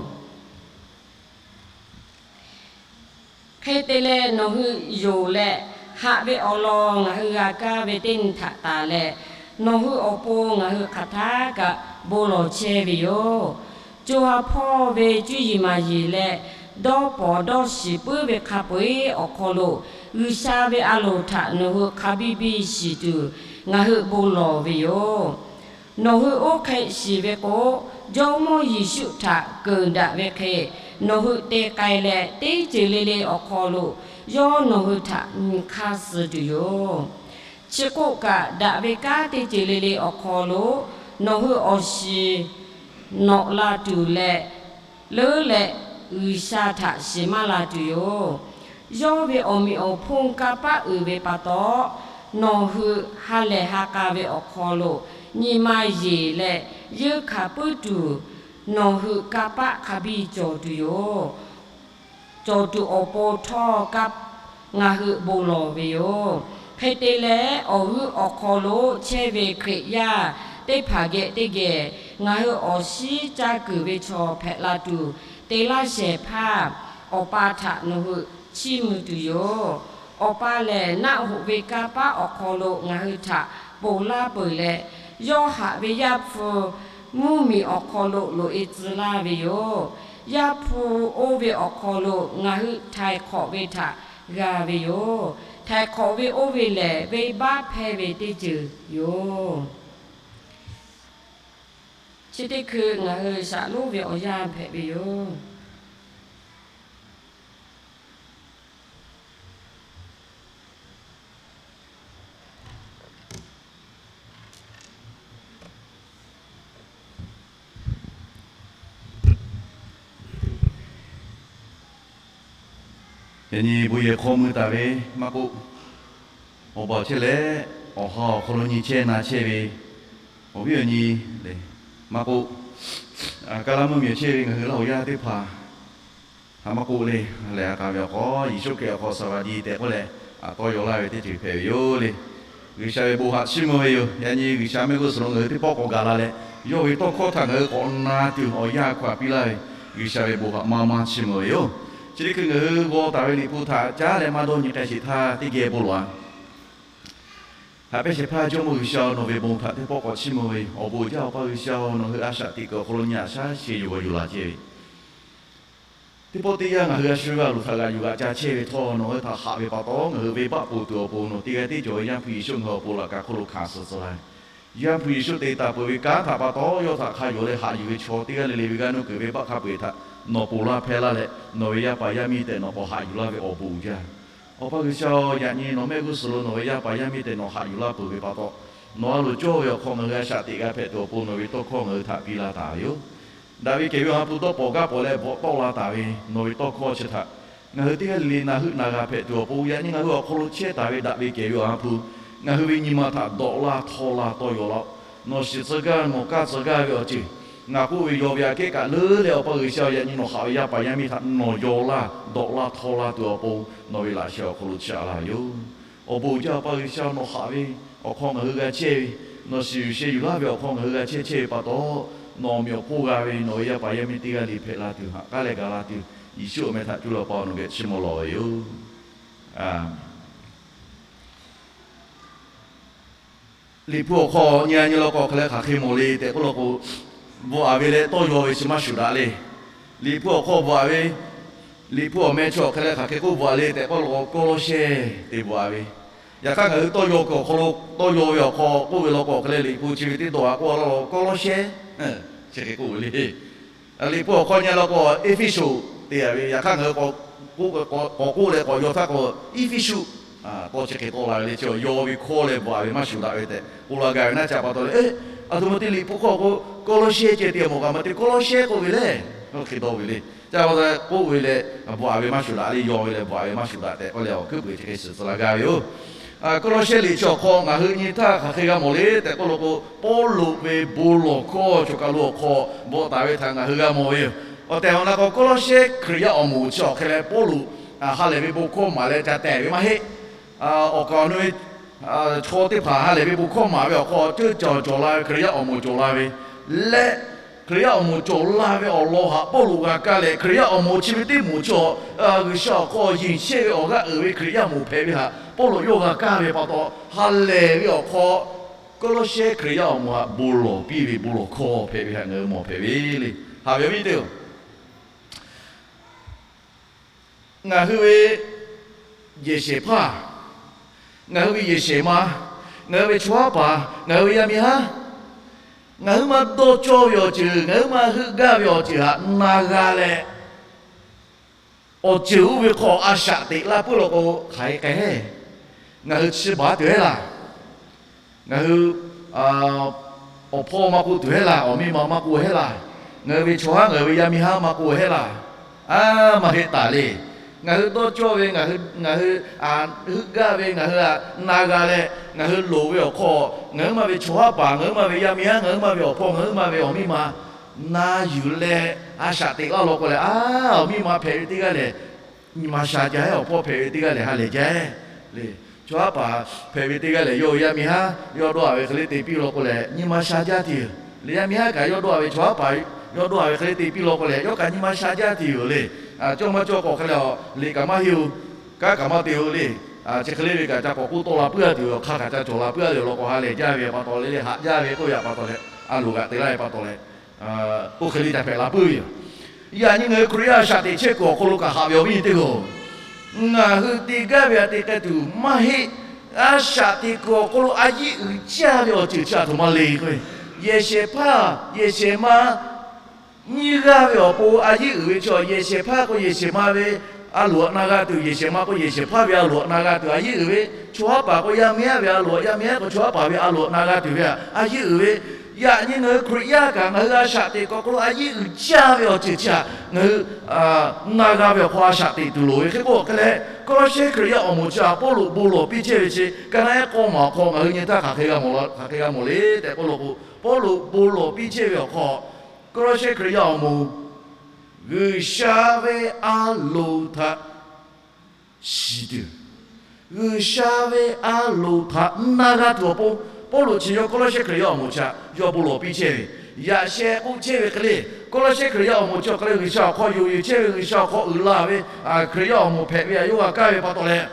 Hk'e te leh, nawˬ hui yonˍ leh haꞈ ve awˬ lawn ngaˬ hui g'a kaˇ ve teˇ nyi htaꞈ tanˬ leh, nawˬ hui awˬ pon ngaˬ hui hk'aˬ htaˇ kaꞈ bon lawˬ chehˇ ve yoˬ. Co ha hpawˇ ve cuˇ yiˍ maˍ yiˍ leh dawˇ pawnˍ dawˇ shiˍ puiˉ ve hk'a peu-eˬ awˬ hk'aw lo, G'uiˬsha ve a loˍ htaꞈ nawˬ hui hk'a biˇ biˇ shiˍ tuˬ ngaˬ hui bon lawˬ ve yoˬ. Nawˬ hui oˇ hk'e shiˍ ve k'o, Jawˇmawˇ Yeˍsuˆ htaꞈ keunˍ daꞈ ve hk'e nawˬ hui te k'ai leh, teˇ ceuˬ le le awˬ hk'aw lo yawˇ nawˬ hui htaꞈ nyi hk'aˇ suh tuˬ yoˬ. Chi k'oˆ kaꞈ, daꞈ ve kanˉ teˇ ceuˬ le le awˬ hk'aw lo nawˬ hui awˬ shiˍ nawꞈ la tuˬ leh, leuˉ leh G'uiˬsha htaꞈ shiˍ maˇ la tuˬ yoˬ. Yawˇ ve awˬ meꞈ awˬ hponˇ kanˇ paˆ uiˍ ve pa taw, nawˬ hui ha lehˬ ha k'a ve awˬ hk'aw lo nyi ma yeˬ leh yeunˇ hkanˍ puiˉ tuˬ, nawˬ hui kanˇ paˆ hk'a biˇ cawˬ tuˬ yoˬ. Cawˬ tuˬ awˬ pon htawˇ kaꞈ ngaˬ hui bon lawˬ ve yoˬ. Hk'e te leh, awˬ g'euˆ awˬ hk'aw lo chehˇ ve Hkriꞈ yaˇ teˇ hpaˍ geh teˇ geh ngaˬ hui awˬ shiˉ caˇ kuiˬ ve chaw hpehꞈ la tuˬ te laˇ shehˍ hpaˇ Awˬ pa htaꞈ nawˬ hui chiˇ mvuh tuˬ yoˬ. Awˬ pa lehˬ, naˆ hoꞈ ve kanˇ paˆ awˬ hk'aw lo ngaˬ hui htaꞈ ponˬ laˇ peuˬ leh, yawˇ haꞈ ve Yaˇ hpu mvuhˇmiˬ awˬ hk'aw lo loꞈ e tcuh laˇ ve yoˬ. Yaˇ hpu oˇ ve awˬ hk'aw lo ngaˬ hui htaiˍ hk'awꞈ ve htaꞈ g'a ve yoˬ. Htaiˍ hk'awꞈ ve oˇ ve lehˬ, venˇbaˆ hpehˇ ve teˇ ceuˬ yoˬ. Chi teˇ hkui ngaˬ hui shaˍ lonˉ ve awˬ yanˇ hpehꞈ ve yoˬ. Yaꞈ nyi bon yehˬ hk'aw mui taˍ ve maˇ k'oˆ, awˬ baˬ chehˇ leh awˬ ha awˬ hk'aw lo nyi chehˇ na chehˇ ve awˬ viˉ awˬ nyi lehˬ maˇ k'oˆ, kaˇ laˇ mvuhˇmiˬ chehˇ ve ngaˬ hui Laˇ huˍ yaˇ teˇ hpaˍ htaꞈ maˇ k'oˆ le, lehˬ a k'a ve awˬ hk'aw Yeˍsuˆ Hkriꞈ awˬ hk'aw saˍ vaˍ ji tehꞈ k'oˆ leh, a tawˇ yaw laˇ ve teˇ ceuˬ hpehꞈ ve yoˬ le. G'uiˬsha ve bon haꞈ chiˇ mvuh ve yoˬ. Yaꞈ nyi G'uiˬsha mehˆ g'uˇ suhˍ lo ngaˬ hui teˇ pawˆ k'awꞈ gaˬ la leh, yawˇ ve tawˇ hkawˇ htaꞈ ngaˬ hui k'awꞈ na tuˬ awˬ yanˇ hk'aˬ piˇ laˇ ve, G'uiˬsha ve bon haꞈ maˇ maˇ chiˇ mvuh ve yoˬ. Chi teˇ hkui ngaˬ hui g'aw taˍ ve Liꞈ hpu htaꞈ caˉ leh maˇ dawˇ nyi k'ai sheˍ htaˇ teˇ geh bon lawˬ-a. Haꞈ pehnˇ shehˍ hpaˇ Jawˇmawˇ G'uiˬsha-oˬ, nawˬ ve bon htaꞈ teˇ pawˆ k'awꞈ chiˇ mvuh ve yoˬ. Awˬ bon uiˍ jaˇ Awˬ pa G'uiˬsha-oˬ, nawˬ hui a shaꞈ teꞈ kuiˬ awˬ hk'aw lo nyi a shaˉ sheˍ yuˬ g'aw yuˬ la chehˇ ve teˇ pawˆ teˇ yanˇ ngaˬ hui a shu g'a loˍ htaꞈ g'aꞈ yuˬ g'aꞈ ca chehˇ ve htawˇ, nawˬ hui htaꞈ haꞈ ve pa taw ngaˬ hui venˇbaˆ ponˬ tuˬ awˬ pon nawˬ teˇ g'aˇ tiˉ cawˬ ve Yaˇ hpu Yeˍsuˆ ngaˬ hui awˬ pon laꞈ ka hk'oˆ lo hkanˍ suh tcuh laˇ ve. Yaˇ hpu Yeˍsuˆ te taˍ peuˬ ve kanˉ htaꞈ pa taw yawˇ htaꞈ hk'a yawˬ leh haꞈ yuˬ ve chaw teˇ g'aˇ le le ve g'aˇ nuˇ kuiˬ venˇbaˆ hk'a peu-eˬ htaꞈ nawˬ ponˬ laˇ hpehˇ laˇ leh, nawˬ ve yaˇ paˍ yaˇ miˇ tehꞈ nawˬ k'awꞈ haꞈ yuˬ laˇ ve awˬ bon uiˍ jaˇ. Awˬ pa G'uiˬsha-oˬ, yaꞈ nyi nawˬ mehˆ g'uˇ suhˍ lo nawˬ ve yaˇ paˍ yaˇ miˇ tehꞈ nawˬ haꞈ yuˬ laˇ peuˬ ve pa taw, nawˬ a loˍ cawˇ ve awˬ hk'aw ngaˬ hui a shaꞈ teꞈ g'a hpehꞈ tuˬ awˬ pon nawˬ ve tawˇ hkawˇ ngaˬ hui htaꞈ piˇ laˇ taˍ ve yoˬ. Daꞈ ve kehˬ ve awˬ ha hpu dawˇ pawnˍ gaˇ pawnˍ leh bvuhꞈ tawˆ la taˍ ve nawˬ ve tawˇ hkawˇ chi htaꞈ ngaˬ hui teˇ g'aˇ le le na heuˆ na g'a hpehꞈ tuˬ awˬ pon, yaꞈ nyi ngaˬ hui awˬ hk'aw lo chehˇ taˍ ve daꞈ ve kehˬ ve awˬ ha hpu ngaˬ hui ve nyi ma htaꞈ dawꞈ laˇ htawˇ laˇ tawˇ yaw laˇ-oˆ. Nawˬ shiˍ tcuh gaˇ nawˬ kaˇ tcuh gaˇ ve awˬ ceuˬ ngaˬ k'oˆ ve yaw ve aꞈ kehˉ kaꞈ leuˉ leh, Awˬ pa G'uiˬsha-oˬ, yaꞈ nyi nawˬ haꞈ ve yaˇ paˍ yaˇ miˇ htaꞈ nawˬ yaw laˇ dawꞈ laˇ htawˇ laˇ tuˬ awˬ pon nawˬ ve laꞈ sheh awˬ hk'aw lo chiˇ aꞈ laˇ ve yoˬ. Awˬ bon uiˍ jaˇ Awˬ pa G'uiˬsha, nawˬ haꞈ ve awˬ hk'aw ngaˬ hui g'a chehˇ ve, nawˬ shiˍ yuˬ sheh yuˬ laˇ ve awˬ hk'aw ngaˬ hui g'a chehˇ chehˇ ve pa taw, nawˬ awˬ meꞈ awˬ hponˇ g'a ve nawˬ ve yaˇ paˍ yaˇ miˇ teˇ g'aˇ le hpehꞈ la tuˬ haꞈ k'aˉ leh gaˬ la tuˬ, Yeˍsuˆ awˬ meh htaꞈ cuˇ leh Awˬ pa nawˬ geh chiˇ mvuh lawˬ ve yoˬ. Liꞈ hpu awˬ hk'aw nyi a nyi law k'o hk'aˬ leh hk'aˬ hk'e mawˬ le tehꞈ k'oˆ law k'o, bvuhꞈ-aˍ ve leh tawˇ yaw ve chi maˇ shuˍ daꞈ le. Liꞈ hpu awˬ hk'aw bvuhꞈ-aˍ ve, Liꞈ hpu awˬ meh chi awˬ hk'aˬ leh hk'aˬ hk'e k'oˆ bvuhꞈ-aˍ le tehꞈ k'oˆ law k'o, Kawˇlawˇsehˇ te bvuhꞈ-aˍ ve. Yaꞈ hk'aˇ ngaˬ hui tawˇ yaw kuiˬ awˬ hk'aw lo, tawˇ yaw ve awˬ hk'aw k'oˆ ve law k'o hk'aˬ leh Liꞈ hpu chi ve teˇ dawˬ-a k'oˆ law k'o, Kawˇlawˇsehˇ chi hk'e k'oˆ ve le. Liꞈ hpu awˬ hk'aw nyi law k'o, Eˇfeˇsuꞈ te-a ve. Yaꞈ hk'aˇ ngaˬ hui k'awꞈ k'oˆ leh k'awꞈ yaw htaˇ k'o, Eˇfeˇsuꞈ tawˇ chi hk'e tawˆ la ve le. Chi yaw ve hkawˇ leh bvuhꞈ-aˍ ve maˇ shuˍ daꞈ ve tehꞈ k'oˆ la gaˇ ve naˇ ca pa taw leh, aˬ htoꞈ ma te Liꞈ hpu hkawˇ k'o, Kawˇlawˇsehˇ ceh te mawˬ kaꞈ maˇ te, Kawˇlawˇsehˇ k'oˆ ve le. Hk'e dawˇ ve le. Ca pa taw k'oˆ ve leh bvuhꞈ-aˍ ve maˇ shuˍ daꞈ le, yaw ve leh bvuhꞈ-aˍ ve maˇ shuˍ daꞈ tehꞈ k'oˆ leh awˬ hkuiˉ puiˍ chi hk'e shiˍ tcuh la gaˇ ve yoˬ. Kawˇlawˇsehˇ liꞈ chi awˬ hk'aw ngaˬ hui nyi htaˇ hk'aˬ hk'e g'a mawˬ le tehꞈ k'oˆ law k'o, Pawˇluꞈ ve bon lawˬ hkawˇ choˬ kaˬ lo awˬ hk'aw bvuhꞈ taˍ ve htaꞈ ngaˬ hui g'a mawˬ ve yoˬ. Awˬ tehˬ awˬ na k'o, Kawˇlawˇshehˇ Hkriꞈ yaˇ awˬ moˍ chi awˬ hk'e leh Pawˇluꞈ ha lehˬ ve bon hkawˇ maˍ leh ca tehˬ ve maˇ heˆ. Awˬ kaˍ awˬ nu ve chaw teˇ hpaˍ ha lehˬ ve bon hkawˇ maˍ ve awˬ hk'aw ceuˇ cawˬ cawˬ la ve Hkriꞈ yaˇ awˬ moˍ cawˬ la ve leh, Hkriꞈ yaˇ awˬ moˍ cawˬ la ve awˬ lawn haꞈ Pawˇluꞈ g'a kaˇ leh, Hkriꞈ yaˇ awˬ moˍ chi ve teˇ moˍ chi awˬ G'uiˬsha awˬ hk'aw yinˬ chehˇ ve awˬ g'aˇ uiˍ ve Hkriꞈ yaˇ moˍ hpehꞈ ve haꞈ Pawˇluꞈ yawˇ g'a kaˇ ve pa taw, ha lehˬ ve awˬ hk'aw Kawˇlawˇshehˇ Hkriꞈ yaˇ awˬ moˍ haꞈ bon lawˬ piˇ ve bon lawˬ hkawˇ hpehꞈ ve haꞈ ngaˬ hui mawˬ hpehꞈ ve le. Haꞈ ve awˬ viˉ teˇ-oˬ, ngaˬ hui ve yehˬ shehˍ hpaˇ, ngaˬ hui ve yehˬ shehˍ ma, ngaˬ hui ve chaw haˉ paˍ, ngaˬ hui ve yaˇ miˇ haˉ, ngaˬ hui maˇ dawˇ cawˇ ve awˬ ceuˬ, ngaˬ hui maˇ heuˆ gaˇ ve awˬ ceuˬ haꞈ na g'a leh, awˬ ceuˬ oˇ ve hk'aw a shaꞈ teꞈ laˇ puiˉ law k'o, hk'aˬ hk'e k'ai heˉ. Ngaˬ hui chi baˬ tuˬ heˉ laˇ. Ngaˬ hui awˬ hpawˇ maˇ k'oˆ tuˬ heˉ laˇ, awˬ miˇ ma maˇ k'oˆ heˉ laˇ. Ngaˬ hui ve chaw haˉ, ngaˬ hui ve yaˇ miˇ haˉ maˇ k'oˆ heˉ laˇ. A, maˇ heˆ taˍ le. Ngaˬ hui dawˇ cawˇ ve, ngaˬ hui heuˆ gaˇ ve, ngaˬ hui haꞈ na g'a leh, ngaˬ hui loˍ ve awˬ hk'aw, ngaˬ hui maˇ ve chaw haˉ paˍ, ngaˬ hui maˇ ve yaˇ miˇ haˉ, ngaˬ hui maˇ ve awˬ hpawˇ, ngaˬ hui maˇ ve awˬ miˇ ma na yuˬ leh a shaꞈ teꞈ laˇ law k'o lehˬ, a, awˬ miˇ ma hpehꞈ ve teˇ g'aˇ lehˬ, nyi ma sha jaˇ heˉ, awˬ hpawˇ hpehꞈ ve teˇ g'aˇ lehˬ ha lehˬ jaˇ heˉ le. Chaw haˉ paˍ hpehꞈ ve teˇ g'aˇ lehˬ, yawˇ ve yaˇ miˇ haˉ yawˇ dawˇ a ve hk'e le te piˇ law k'o lehˬ, nyi ma sha jaˇ tuˬ yoˬ le. Yaˇ miˇ haˉ kaꞈ yawˇ dawˇ a ve, chaw haˉ paˍ yawˇ dawˇ a ve hk'e le te piˇ law k'o lehˬ, yawˇ kaꞈ nyi ma sha jaˇ tuˬ yoˬ le. Cawˇ maˇ cawˇ k'awꞈ hk'e leh, liꞈ kaꞈ maˇ henˇ-oˬ, kanˉ kaꞈ maˇ te-oˬ le. Chi hk'e le ve kaꞈ ca k'awꞈ k'oˆ tawˆ la puiˉ-a tuˬ yoˬ, hk'a kaꞈ ca cawˬ la puiˉ-a yoˬ law k'o, ha lehˬ jaˇ ve pa taw le le, haꞈ jaˇ ve k'oˆ ve pa taw leh, a loˍ g'aꞈ te laˇ ve pa taw leh, oˇ hk'e le ca hpehꞈ la puiˉ ve yoˬ. Yaꞈ nyi ngaˬ hui Hkriꞈ yaˇ a shaꞈ teꞈ chehˇ kuiˬ awˬ hk'aw lo kaꞈ haꞈ ve awˬ viˉ nyi teˇ hpaˍ-oˬ, ngaˬ hui te gaˇ ve aꞈ te k'ai tuˬ maˇ heˆ. A shaꞈ teꞈ kuiˬ awˬ hk'aw lo a yiˉ uiˍ jaˇ ve awˬ ceuˬ chi aˬ htoꞈ ma le k'o, yehˬ shehˍ hpaˇ yehˬ shehˍ ma nyiˇ g'aˇ ve awˬ pon a yiˉ uiˍ ve chaw, yehˬ shehˍ hpaˇ k'o yehˬ shehˍ ma ve a loˍ aꞈ na g'a tuˬ, yehˬ shehˍ ma k'o yehˬ shehˍ hpaˇ ve a loˍ aꞈ na g'a tuˬ a yiˉ uiˍ ve, chaw haˉ paˍ k'o yaˇ miˇ haˉ ve a loˍ, yaˇ miˇ haˉ k'o chaw haˉ paˍ ve a loˍ aꞈ na g'a tuˬ ve haꞈ a yiˉ uiˍ ve, yaꞈ nyi ngaˬ hui Hkriꞈ yaˇ kaꞈ ngaˬ hui a shaꞈ teꞈ kuiˬ awˬ hk'aw lo a yiˉ uiˍ jaˇ ve awˬ ceuˬ chi htaꞈ ngaˬ hui na g'a ve awˬ hk'aw a shaꞈ teꞈ tuˬ loˍ ve hk'e k'oˆ hk'e leh, Kawˇlawˇshehˇ Hkriꞈ yaˇ awˬ moˍ chi htaꞈ Pawˇluꞈ bon lawˬ piˇ chehˇ ve chi, ka naˆ ehˉ k'awˇ maˬ awˬ hk'aw ngaˬ hui nyi htaˇ hk'aˬ hk'e g'a mawˬ le, hk'aˬ hk'e g'a mawˬ le tehꞈ k'oˆ law k'o, Pawˇluꞈ bon lawˬ piˇ chehˇ ve awˬ hk'aw, Kawˇlawˇshehˇ Hkriꞈ yaˇ awˬ moˍ G'uiˬsha ve a loˍ htaꞈ shiˍ tuˬ, G'uiˬsha ve a loˍ htaꞈ na g'a tuˬ awˬ pon, Pawˇluꞈ chi yawˇ Kawˇlawˇshehˇ Hkriꞈ yaˇ awˬ moˍ chi htaꞈ yawˇ bon lawˬ piˇ chehˇ ve, yaꞈ sheh k'oˆ chehˇ ve hk'e le, Kawˇlawˇshehˇ Hkriꞈ yaˇ awˬ moˍ chi awˬ hk'e le G'uiˬsha awˬ hk'aw yonˍ yuˬ chehˇ ve, G'uiˬsha awˬ hk'aw uiˍ la ve Hkriꞈ yaˇ awˬ moˍ hpehꞈ ve aꞈ yawˇ g'a kaˇ ve pa taw leh,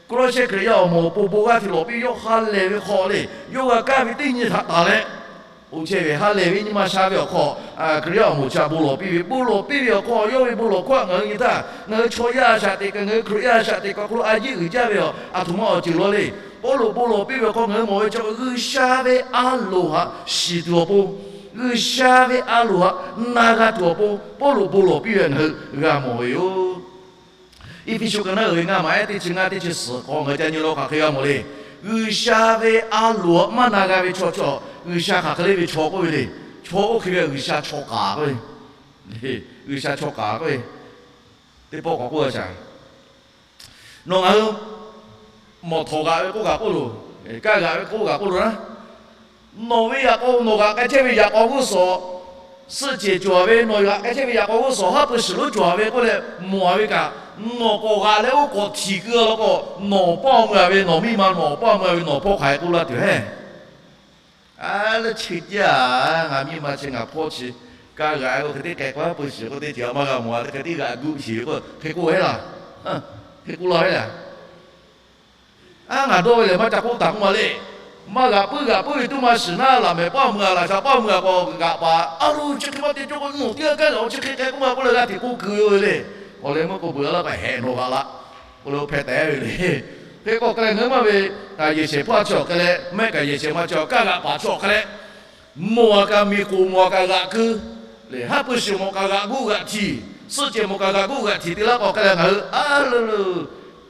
Kawˇlawˇshehˇ Hkriꞈ yaˇ awˬ moˍ awˬ pon bon g'aˇ hteꞈ lawˬ piˇ yawˇ ha lehˬ ve hk'aw le, yawˇ g'a kaˇ ve teˇ nyi htaꞈ taˍ leh, oˇ chehˇ ve ha lehˬ ve nyi ma sha ve awˬ hk'aw, Hkriꞈ yaˇ awˬ moˍ chi htaꞈ bon lawˬ piˇ ve, bon lawˬ piˇ ve awˬ hk'aw yawˇ ve bon lawˬ hkawˇ htaꞈ ngaˬ hui nyi htaˇ, ngaˬ hui chaw yaˇ a shaꞈ teꞈ kaꞈ, ngaˬ hui Hkriꞈ yaˇ a shaꞈ teꞈ kaꞈ awˬ hk'aw lo a yiˉ uiˍ jaˇ ve aꞈ, aˬ htoꞈ ma awˬ ceuˬ law le. Pawˇluꞈ bon lawˬ piˇ ve awˬ hk'aw ngaˬ hui mawˬ ve chaw G'uiˬsha ve a loˍ htaꞈ shiˍ tuˬ awˬ pon, G'uiˬsha ve a loˍ htaꞈ na g'a tuˬ awˬ pon Pawˇluꞈ bon lawˬ piˇ ve ngaˬ hui g'a mawˬ ve yoˬ. Eˇfeˇsuꞈ ka naˉ uiˍ ve ngaˇ maˬ ehˉ teˇ chi ngaˇ teˇ chi suhˍ k'awꞈ ngaˬ hui ca nyi law hk'aˬ hk'e g'a mawˬ le. G'uiˬsha ve a loˍ htaꞈ maˇ na g'a ve chaw chi, G'uiˬsha hk'aˬ hk'e le ve chaw k'oˆ ve le. Chaw oˇ hk'e ve G'uiˬsha chaw k'aˍ k'oˆ ve, G'uiˬsha chaw k'aˍ k'oˆ ve, teˇ pawˆ k'awꞈ k'oˆ a shaˍ. Nawˬ ngaˬ hui mawˬ htawˍ g'aꞈ ve k'oˆ kaꞈ k'oˆ loˬ, kaˇ g'aꞈ ve k'oˆ kaꞈ k'oˆ loˬ naˉ. Nawˬ ve yaꞈ k'aw nawˬ g'aꞈ k'ai chehˇ ve yaꞈ k'aw g'uˇ suhˍ, suhˆ ceˬ cawˬ ve, nawˬ g'aꞈ k'ai chehˇ ve yaꞈ k'aw g'uˇ suhˍ haˉ pui shiˍ lonˉ cawˬ ve k'oˆ leh mawˬ ve kaꞈ, nawˬ k'awꞈ g'aꞈ leh oˇ k'awꞈ htiˍ keu law k'o, nawˬ pawˆ mui a ve nawˬ miˇ ma nawˬ pawˆ mui a ve nawˬ hpawˇ hk'aˬ hk'e k'oˆ laˇ tuˬ heˉ. A leh chi jaˇ, ngaˬ miˇ ma chi ngaˬ hpawˇ chi kaˇ g'aꞈ k'o hk'e teˇ k'ai k'o haˉ pui shiˍ k'oˆ teˇ ceuˬ maˇ g'a mawˬ a, hk'e teˇ g'aꞈ guˆ shiˍ ve k'o hk'e k'oˆ heˉ laˇ. Hk'e k'oˆ laˇ heˉ laˇ. A, ngaˬ dawˇ ve lehˬ maˇ ca k'oˆ taˍ k'oˆ ma le. Maˇ g'aꞈ puiˉ g'aꞈ puiˉ ve tuˉ maˇ shiˍ naˉ, laꞈ mehˍ paˇ mui a, laꞈ sha paˇ mui a k'o g'aꞈ paˍ a lo chi hk'e maˇ te cawˇ k'o nawˬ teˇ g'aˇ kaˇ g'aꞈ chi hk'e k'ai k'oˆ ma k'oˆ leh g'a hteꞈ k'oˆ keu ve le. Awˬ leh meuˇ k'o beuꞈ a laˇ pa hehꞈ nawˬ g'aꞈ la k'oˆ leh oˇ hpehꞈ tehˉ ve le. Hk'e k'o hk'e leh ngaˬ hui maˇ ve yehˬ shehˍ hpaˇ chi awˬ hk'e leh mehˆ kaꞈ yehˬ shehˍ ma chi awˬ kaˇ g'aꞈ paˍ chi awˬ hk'e leh mawˬ a kaꞈ miˬ k'oˍ mawˬ a kaꞈ g'aꞈ keu le, haˉ pui shiˍ mawˬ kaꞈ g'aꞈ guˆ g'aꞈ htiˍ, suhˆ ceˬ mawˬ kaꞈ g'aꞈ guˆ g'aꞈ htiˍ te laˇ k'o hk'e leh ngaˬ hui a le le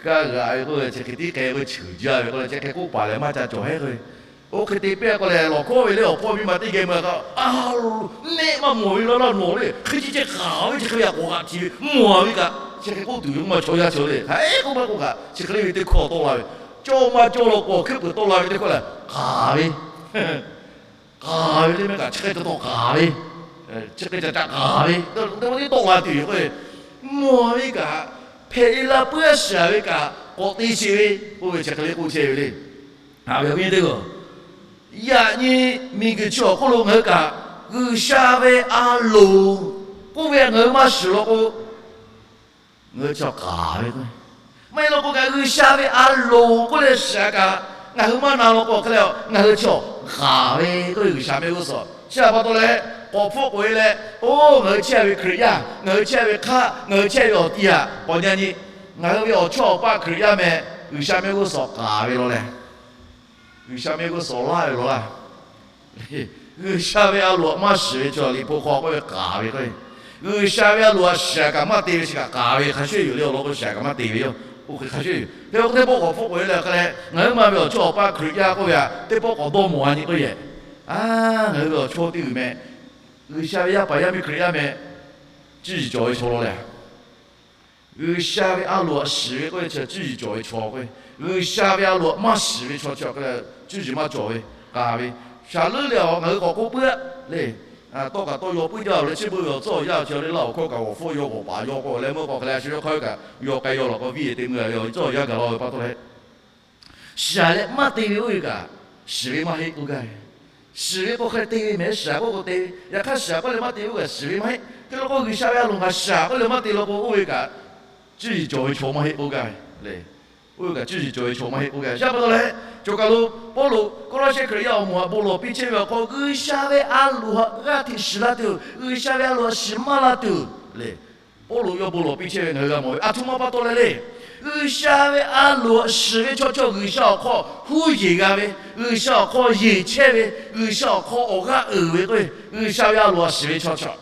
kaˇ g'aꞈ ve k'oˆ ve chi hk'e tiˉ k'ai ve cheuˬ jaˇ ve k'oˆ leh chi hk'e k'oˆ paˍ lehˬ maˇ ca cawˬ heˉ k'o ve. Oˇ hk'e te piˇ a k'o lehˬ, lawˬ hkawˇ ve le awˬ hpawˇ miˇ ma teˇ geh mui a kaꞈ, a, neˆ maˇ mawˬ ve laˇ laˇ nawˬ le, hk'e chi ceh k'aˍ ve chi hk'e ve yaꞈ k'awꞈ g'aꞈ htiˍ ve mawˬ a ve kaꞈ, chi hk'e k'oˆ tuˬ ve k'oˆ ma chaw yaˇ chi le, hk'e k'oˆ maˇ k'oˆ kaꞈ chi hk'e le ve teˇ hkawˇ tawˆ la ve, cawˇ maˇ cawˇ law k'o hkuiˉ peuˬ tawˆ la ve teˇ hkawˇ lehˬ k'aˍ ve k'aˍ ve le mehˆ kaꞈ chi hk'e te taw k'aˍ ve. Chi hk'e ca ca k'aˍ ve, teˇ pawˆ tiˉ tawˆ la tuˬ yoˬ k'o, mawˬ ve kaꞈ, hpehꞈ e la puiˉ a shiˍ ve kaꞈ k'awꞈ te sheˍ ve, oˇ ve chi hk'e le k'oˆ chehˇ ve le. Haꞈ ve awˬ viˉ teˇ hpaˍ, yaꞈ nyi miˬguiˬ chi awˬ hk'oˆ lo ngaˬ hui kaꞈ G'uiˬsha ve a loˍ k'oˆ ve ngaˬ hui maˇ shiˍ law k'o, ngaˬ hui chaw k'aˍ ve k'o, maˇ heˆ law k'o kaꞈ G'uiˬsha ve a loˍ k'oˆ leh shiˍ kaꞈ ngaˬ hui maˇ na law k'o hk'e le, ngaˬ hui chaw k'aˍ ve k'oˆ ve G'uiˬsha mehˆ g'uˇ suhˍ chi a pa taw leh, k'awꞈ hpfuhˆ k'oꞈ e leh, oˇ ngaˬ hui chehˇ ve Hkriꞈ yaˇ, ngaˬ hui chehˇ ve hk'aˆ, ngaˬ hui chehˇ ve awˬ ti aꞈ k'awꞈ nyi nyi, ngaˬ hui ve awˬ chawˇ awˬ paˇ Hkriꞈ yaˇ meh G'uiˬsha mehˆ g'uˇ suhˍ k'aˍ ve law leh, G'uiˬsha mehˆ g'uˇ suhˍ laˇ ve law laˇ. G'uiˬsha ve a loˍ aꞈ maˇ shiˍ ve chaw Liꞈ hpu hk'aw k'oˆ ve k'aˍ ve k'o, G'uiˬsha ve a loˍ aꞈ shiˍ kaꞈ maˇ te ve chi kaꞈ k'aˍ ve hk'a shuˍ yoˬ le. Awˬ lawn k'o shiˍ kaꞈ maˇ te ve yoˬ. Oˇ hk'e hk'a shuˍ yoˬ. Hk'e k'o teˇ pawˆ k'awꞈ hpfuhˆ k'oꞈ e leh hk'a leh, ngaˬ hui ma ve awˬ chawˇ awˬ paˇ Hkriꞈ yaˇ k'oˆ ve aꞈ teˇ pawˆ k'awꞈ dawˇ mawˬ a nyi k'oˆ yehˬ, a, ngaˬ hui ve awˬ chawˇ teˇ g'uiˬ meh G'uiˬsha ve yaˇ paˍ yaˇ miˇ Hkriꞈ yaˇ meh, cuˇ yiˍ cawˬ ve chaw law leh, G'uiˬsha ve a loˍ aꞈ shiˍ ve k'oˆ ve chi cuˇ yiˍ cawˬ ve chaw k'o, G'uiˬsha ve a loˍ aꞈ maˇ shiˍ ve chaw chi hk'e leh cuˇ yiˍ maˇ cawˬ ve, k'aˍ ve, shaˍ leuˉ leh a ngaˬ hui k'awꞈ k'oˆ puiˉ le. Tawˇ kaꞈ tawˇ yaw puiˉ jaˇ leh chi beuꞈ ve awˬ tcuhˇ awˬ yaˇ awˬ chi le laˇ awˬ hkawˇ kaꞈ awˬ hpfuhˆ yaw k'awꞈ paˍ yaw k'o leh meuˇ k'awꞈ hk'e leh a shu yawˇ hk'aˇ kaꞈ yaw k'ai yaw lawˬ k'o viˇ e te meuˇ a ve awˬ tcuhˇ awˬ yaˇ gaˬ la ve pa taw leh, shiˍ leh maˇ te ve oˇ ve kaꞈ shiˍ ve maˇ heˆ k'oˆ gaˇ ve. Shiˍ ve k'o hk'e te ve mehˍ, shiˍ k'oˆ k'o te ve. Yaꞈ hk'aˇ shiˍ k'oˆ leh maˇ te ve oˇ kaꞈ shiˍ ve maˇ heˆ. Hk'e law k'o G'uiˬsha ve a loˍ ngaˬ shiˍ k'oˆ leh maˇ te law k'o oˇ ve kaꞈ cuˇ yiˍ cawˬ ve chaw maˇ heˆ k'oˆ gaˇ ve le. Oˇ ve kaꞈ cuˇ yiˍ cawˬ ve chaw maˇ heˆ k'oˆ gaˇ ve. Chi pa taw leh, choˬ kaˬ lo Pawˇluꞈ Kawˇlawˇsehˇ Hkriꞈ yaˇ awˬ moˍ htaꞈ bon lawˬ piˇ chehˇ ve awˬ hk'aw, G'uiˬsha ve a loˍ htaꞈ g'aˇ hteꞈ shiˍ la tuˬ, G'uiˬsha ve a loˍ htaꞈ shiˍ maˇ la tuˬ le, Pawˇluꞈ yawˇ bon lawˬ piˇ chehˇ ve ngaˬ hui g'a mawˬ ve. A htoꞈ ma pa taw leh le, G'uiˬsha ve a loˍ htaꞈ shiˍ ve chaw chaw G'uiˬsha awˬ hk'aw huˉ yeˬ g'a ve, G'uiˬsha awˬ hk'aw yeˬ chehˇ ve, G'uiˬsha awˬ hk'aw awˬ g'aˇ uiˍ ve k'o, G'uiˬsha ve a loˍ htaꞈ shiˍ ve chaw chaw,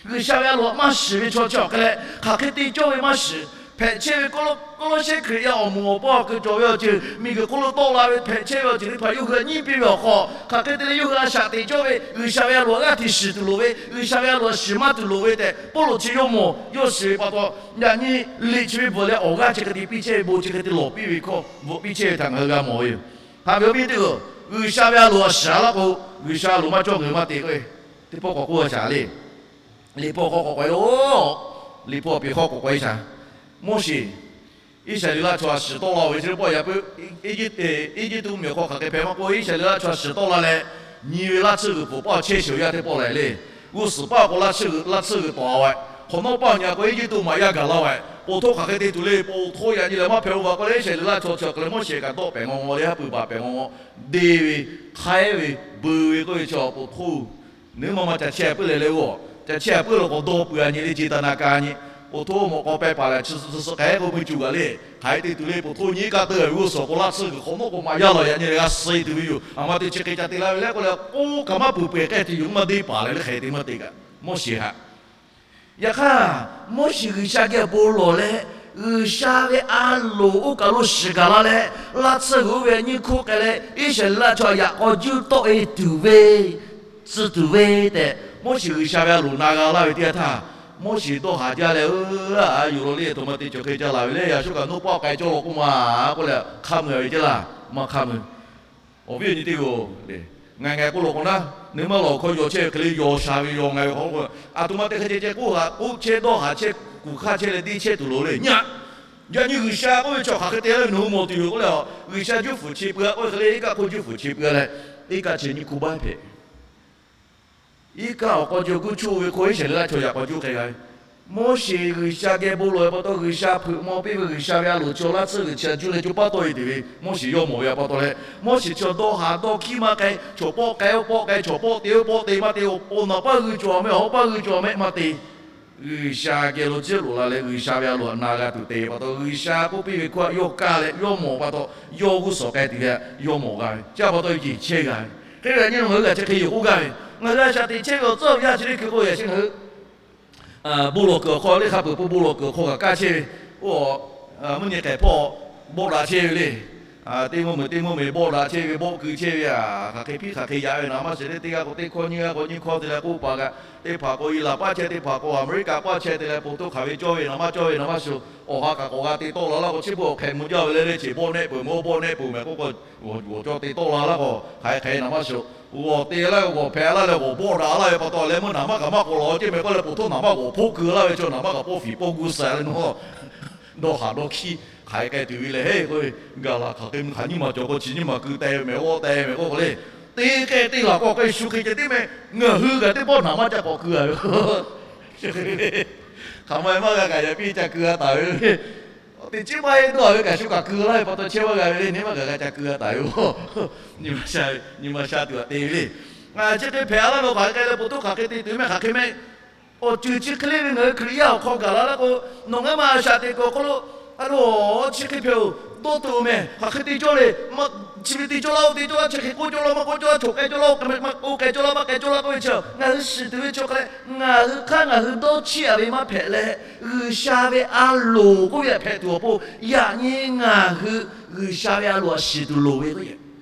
G'uiˬsha ve a loˍ htaꞈ maˇ shiˍ ve chaw chaw hk'e leh hk'aˬ hk'e te cawˇ ve maˇ shiˍ. Hpehꞈ chehˇ ve Kawˇlawˇsehˇ Hkriꞈ yaˇ awˬ moˍ awˬ paˇ awˬ hk'e cawˬ ve awˬ ceuˬ, miˬguiˬ hk'oˆ lo tawˆ la ve hpehꞈ chehˇ ve awˬ ceuˬ teˇ hpaˍ yawˇ hui htaꞈ nyiˇ piˇ ve awˬ hk'aw, hk'aˬ hk'e te leh yawˇ hui a shaꞈ teꞈ cawˇ ve G'uiˬsha ve a loˍ htaꞈ g'aˇ hteꞈ shiˍ tuˬ loˍ ve, G'uiˬsha ve a loˍ htaꞈ shiˍ maˇ tuˬ loˍ ve tehꞈ Pawˇluꞈ chi yawˇ mawˬ yawˇ shiˍ ve pa taw, yaꞈ nyi liꞈ chi ve bvuhꞈ leh awˬ g'aˇ chi hk'e te piˇ chehˇ ve bon chi hk'e te lawˬ piˇ ve hkawˇ bvuhꞈ piˇ chehˇ ve htaꞈ ngaˬ hui g'a mawˬ ve yoˬ. Haꞈ ve awˬ viˉ teˇ hpaˍ-oˬ, G'uiˬsha ve a loˍ htaꞈ shiˍ laˇ k'o, G'uiˬsha a loˍ maˇ cawˇ ngaˬ hui maˇ te k'o, teˇ pawˆ k'awꞈ k'oˆ a shaˍ le. Liꞈ hpu awˬ hk'aw k'awꞈ k'oꞈ e-o. Liꞈ hpu awˬ piˍ hk'aw k'awꞈ k'oꞈ e shaˍ. Moˉseˍ Iˉsaˍreˍlaˆ chaw htaꞈ shiˍ tawˆ la ve chi teˇ pawˆ yaꞈ puiˉ, Eˇjiˇtuꞈ mvuhˇmiˬ awˬ hk'aw hk'aˬ hk'e hpehꞈ ma k'o, Iˉsaˍreˍlaˆ chaw htaꞈ shiˍ tawˆ la leh, nyi ve laˇ tsuhˇ g'uiˬ pfuhˍ paˇ chehˇ shehˍ awˬ yanˇ teˇ pawˆ lehˬ le, g'uˇ suhˍ paˇ k'o laˇ tsuhˇ g'uiˬ, laˇ tsuhˇ g'uiˬ tawˍ a-o, hk'awꞈ nawˉ paˇ nyi a k'o Eˇjiˇtuꞈ maꞈ yaˇ gaˬ la-o, poˬ htoˇ hk'aˬ hk'e te tuˬ le, poˬ htoˇ yaꞈ nyi lehˬ maˇ hpehꞈ-o. G'a k'oˆ leh Iˉsaˍreˍlaˆ chaw chi hk'e leh Moˉseˍ kaꞈ dawˆ pehˍ ngawˬ ngawˬ le, haˉ pui baˬ pehˍ ngawˬ ngawˬ, deˇ ve, hk'aiˉ ve, beu ve k'oˆ ve chi poˬ htoˇ, nawˬ hui maˇ maˇ ca chehˇ puiˉ leh le-o. Ca chehˇ puiˉ leh k'awꞈ dawˇ peuˬ a nyi le, ce taˍ naˍ ka nyi. Poˬ htoˇ mawꞈ k'aw pehˇ paˍ lehˬ chi suh suh k'ai k'o meuˇ cuˬ gaˬ le. Hk'aˬ hk'e te tuˬ le, poˬ htoˇ nyi kaˆ teuˇ ve g'uˇ suhˍ k'o laˇ tsuhˇ g'uiˬ hk'awꞈ nawˉ k'o maꞈ yaˇ laˬ yaꞈ nyi leh g'a suh e tuˬ ve yoˬ. A ma te chi hk'e ca te laˇ ve le k'oˆ leh k'oˆ kaꞈ maˇ peuˬ peuˬ k'ehˉ te yoˬ, maˇ deˇ paˍ leh le hk'aˬ hk'e te maˇ te kaꞈ. Moˉseˍ htaꞈ Yaꞈ hk'aˇ, Moˉseˍ G'uiˬsha geh bon lawˬ leh, G'uiˬsha ve a loˍ oˇ kaˬ lo shiˍ gaˬ la leh, laˇ tsuhˇ g'uiˬ oˇ ve nyiˇ hkuˇ k'ai leh, Iˉsaˍreˍlaˆ chaw yaꞈ k'aw juˇ tawˆ e tuˬ ve, tcuh tuˬ ve tehꞈ, Moˉseˍ G'uiˬsha ve a loˍ na g'a laˇ ve teˇ yanˇ htaˇ, Moˉseˍ dawˇ haˍ jaˇ leh, Aˬ, a yuˬ lo le, a htoꞈ ma te cawˬ hk'e ca laˬ ve le, a shu kaꞈ nawˇ paˆ k'ai cawˇ law k'oˆ ma k'oˆ leh, hk'a meuˬ ve ceˇ laˇ, maˇ hk'a meuˬ. Awˬ viˉ awˬ nyi teˇ hpaˍ-oˬ, ngaˬ ngaˬ k'oˆ law k'o naˉ, nawˬ hui maˇ lawˬ hkawˇ yaw chehˇ ve hk'e le, yaw sha ve yaw nga ve hk'aw k'o, aˬ htoꞈ ma te hk'e ceh ceh k'oˆ haꞈ k'oˆ chehˇ dawˇ haˍ chehˇ kuˬ hk'aˇ chehˇ leh deˇ chehˇ tuˬ loˍ le. Nyaˇ, yaꞈ nyi G'uiˬsha k'oˆ ve chaw hk'aˬ hk'e te le nawˬ hui mawˬ tuˬ yoˬ k'oˆ leh, G'uiˬsha juˇ fuˍ chi peuˬ a k'oˆ ve hk'e le, iˉ kaˆ hk'oˆ juˇ fuˍ chi peuˬ a leh, iˉ kaˆ chi nyiˇ hkuˇ baˆ hpehꞈ. Iˉ kaˆ awˬ k'aw jaw guˇ choˇ ve hk'oˆ Iˉsaˍreˍlaˆ chaw yaꞈ k'aw juˇ hk'e g'a ve. Moˉseˍ G'uiˬsha geh bon lawˬ ve pa taw, G'uiˬsha hpeuꞈ maw piˇ ve G'uiˬsha ve a loˍ chaw laˇ tsuhˇ g'uiˬ chi a juˇ leh co paˇ tawˆ e tuˬ ve Moˉseˍ yawˇ mawˬ ve pa taw leh, Moˉseˍ chaw dawˇ haˍ dawˇ hkiˉ maˇ k'ai, chaw pawˆ k'ai oˇ pawˆ k'ai, chaw pawˆ te oˇ pawˆ te maˇ te, awˬ naˬ paˇ g'uiˇ cawˬ mehˆ, awˬ haw paˇ g'uiˇ cawˬ mehˆ maˇ te. G'uiˬsha geh lo tcuhˉ loꞈ la leh G'uiˬsha ve a loˍ htaꞈ na g'a tuˬ te pa taw, G'uiˬsha k'oˆ piˇ ve hkawˇ htaꞈ yawˇ kaˇ leh yawˇ mawˬ pa taw, yawˇ g'uˇ suhˍ k'ai tuˬ ve htaꞈ yawˇ mawˬ g'a ve. Chi pa taw yeˬ chehˇ g'a ve. Hk'e ve a nyi ngaˬ hui g'a chi hk'e yoˬ k'oˆ gaˇ ve, ngaˬ hui a shaꞈ teꞈ chehˇ ve awˬ tcuhˉ awˬ yanˇ chi le hkui k'o yaꞈ chi ngaˬ hui bon lawˬ kuiˬ awˬ hk'aw le, hk'a peuˬ pui bon lawˬ kuiˬ awˬ hk'aw kaꞈ kaˇ chehˇ ve, oˇ, mvuhˇ nyi hk'ehˍ hpawˇ bawˆ daꞈ chehˇ ve le. Teˇ mvuhˇ miˬ teˇ mvuhˇ miˬ bawˆ daꞈ chehˇ ve, bawˆ keu chehˇ ve, hk'aˬ hk'e piˇ hk'aˬ hk'e yaꞈ ve naˍ maˇ shiˍ le. Teˇ g'aˇ k'o teˇ hkawˇ nyiˇ g'aˇ k'o nyiˇ hkawˇ te leh k'oˆ paˍ kaꞈ, teˇ hpaˍ k'o Iˉlaˍ paˉ chehˇ, teˇ hpaˍ k'o Aˍmeˍriˆkaꞈ paˉ chehˇ te leh, po htoˇ hk'aˬ ve cawˇ ve naˍ maˇ cawˇ ve naˍ maˇ shiˍ. Awˬ ha kaꞈ k'awꞈ g'a te tawˆ la laˇ k'o, chi beuꞈ awˬ hk'ehꞈ mvuh jaˇ ve le le, cheˬ bawˆ nehˆ peuˬ mvuh, bawˆ nehˆ peuˬ mehˍ k'oˆ k'o, g'awˬ cawˇ te tawˆ la laˇ k'o, hk'aˬ hk'e naˍ maˇ shiˍ. G'awˬ te laˇ, g'awˬ hpehꞈ laˇ leh g'awˬ bawˆ daꞈ laˇ ve pa taw leh, meuˇ naˍ maˇ kaꞈ maˇ k'awꞈ lawˬ ceh mehˍ k'oˆ leh, po htoˇ naˍ maˇ g'awˬ hpoˆ keu laˇ ve chi, naˍ maˇ kaꞈ pawˆ fiˍ pawˆ gu suh le naˍ dawˇ haˍ dawˇ hkiˇ hk'aˬ hk'e k'ai tuˬ ve le. Heh k'o, gaˬ laˬ hk'aˬ hk'e hk'aˬ nyiˇ maˬ cawˬ k'o chi nyiˇ maˬ keu teh ve mehˍ, g'awˇ teh ve mehˍ k'oˆ k'o le. Teˇ k'ehˆ teˇ laˬ k'awꞈ k'ai shu hk'e ceh tiˉ mehˍ, ngaˬ hui gaˬ teˇ pawˆ naˍ maˇ ca k'awꞈ keu a ve. Hk'aˬ ma maˇ g'a kaꞈ yaꞈ piˇ ca keu a taˍ ve. Teꞈ chiˉ maˇ heˆ dawˇ a ve kaꞈ shu kaꞈ keu laˇ ve pa taw chehˇ maˇ g'a ve le, neˇ maˇ kaꞈ g'a ca keu a taˍ ve. Nyi ma sha tuˬ aꞈ te ve le. Chi hk'e hpehꞈ a laˇ ve hk'aˬ hk'e k'ai leh, po htoˇ hk'aˬ hk'e te tuˬ mehˍ hk'aˬ hk'e meh. Awˬ ceuˬ chi hk'e le ve ngaˬ hui Hkriꞈ yaˇ awˬ hk'aw gaˬ la laˇ k'o, nawˬ ngaˬ hui ma a shaꞈ teꞈ kuiˬ awˬ hk'aw lo, a lo, chi hk'e hpehꞈ oˬ, dawˇ tuˬ mehˍ, hk'aˬ hk'e te cawˇ le. Chi ve te cawˇ laˇ, oˇ te cawˇ laˇ, chi hk'e k'oˆ cawˇ laˇ, maˇ k'oˆ cawˇ laˇ, choˬ k'ai cawˇ laˇ, oˇ k'ai cawˇ laˇ, maˇ k'ai cawˇ laˇ k'oˆ ve chi, ngaˬ hui shiˍ tuˬ ve chaw hk'a leh, ngaˬ hui hk'aˇ ngaˬ hui dawˇ chiˇ a ve maˇ hpehꞈ leh, G'uiˬsha ve a loˍ k'oˆ ve hpehꞈ tuˬ awˬ pon, yaꞈ nyi ngaˬ hui G'uiˬsha ve a loˍ a shiˍ tuˬ loˍ ve k'o,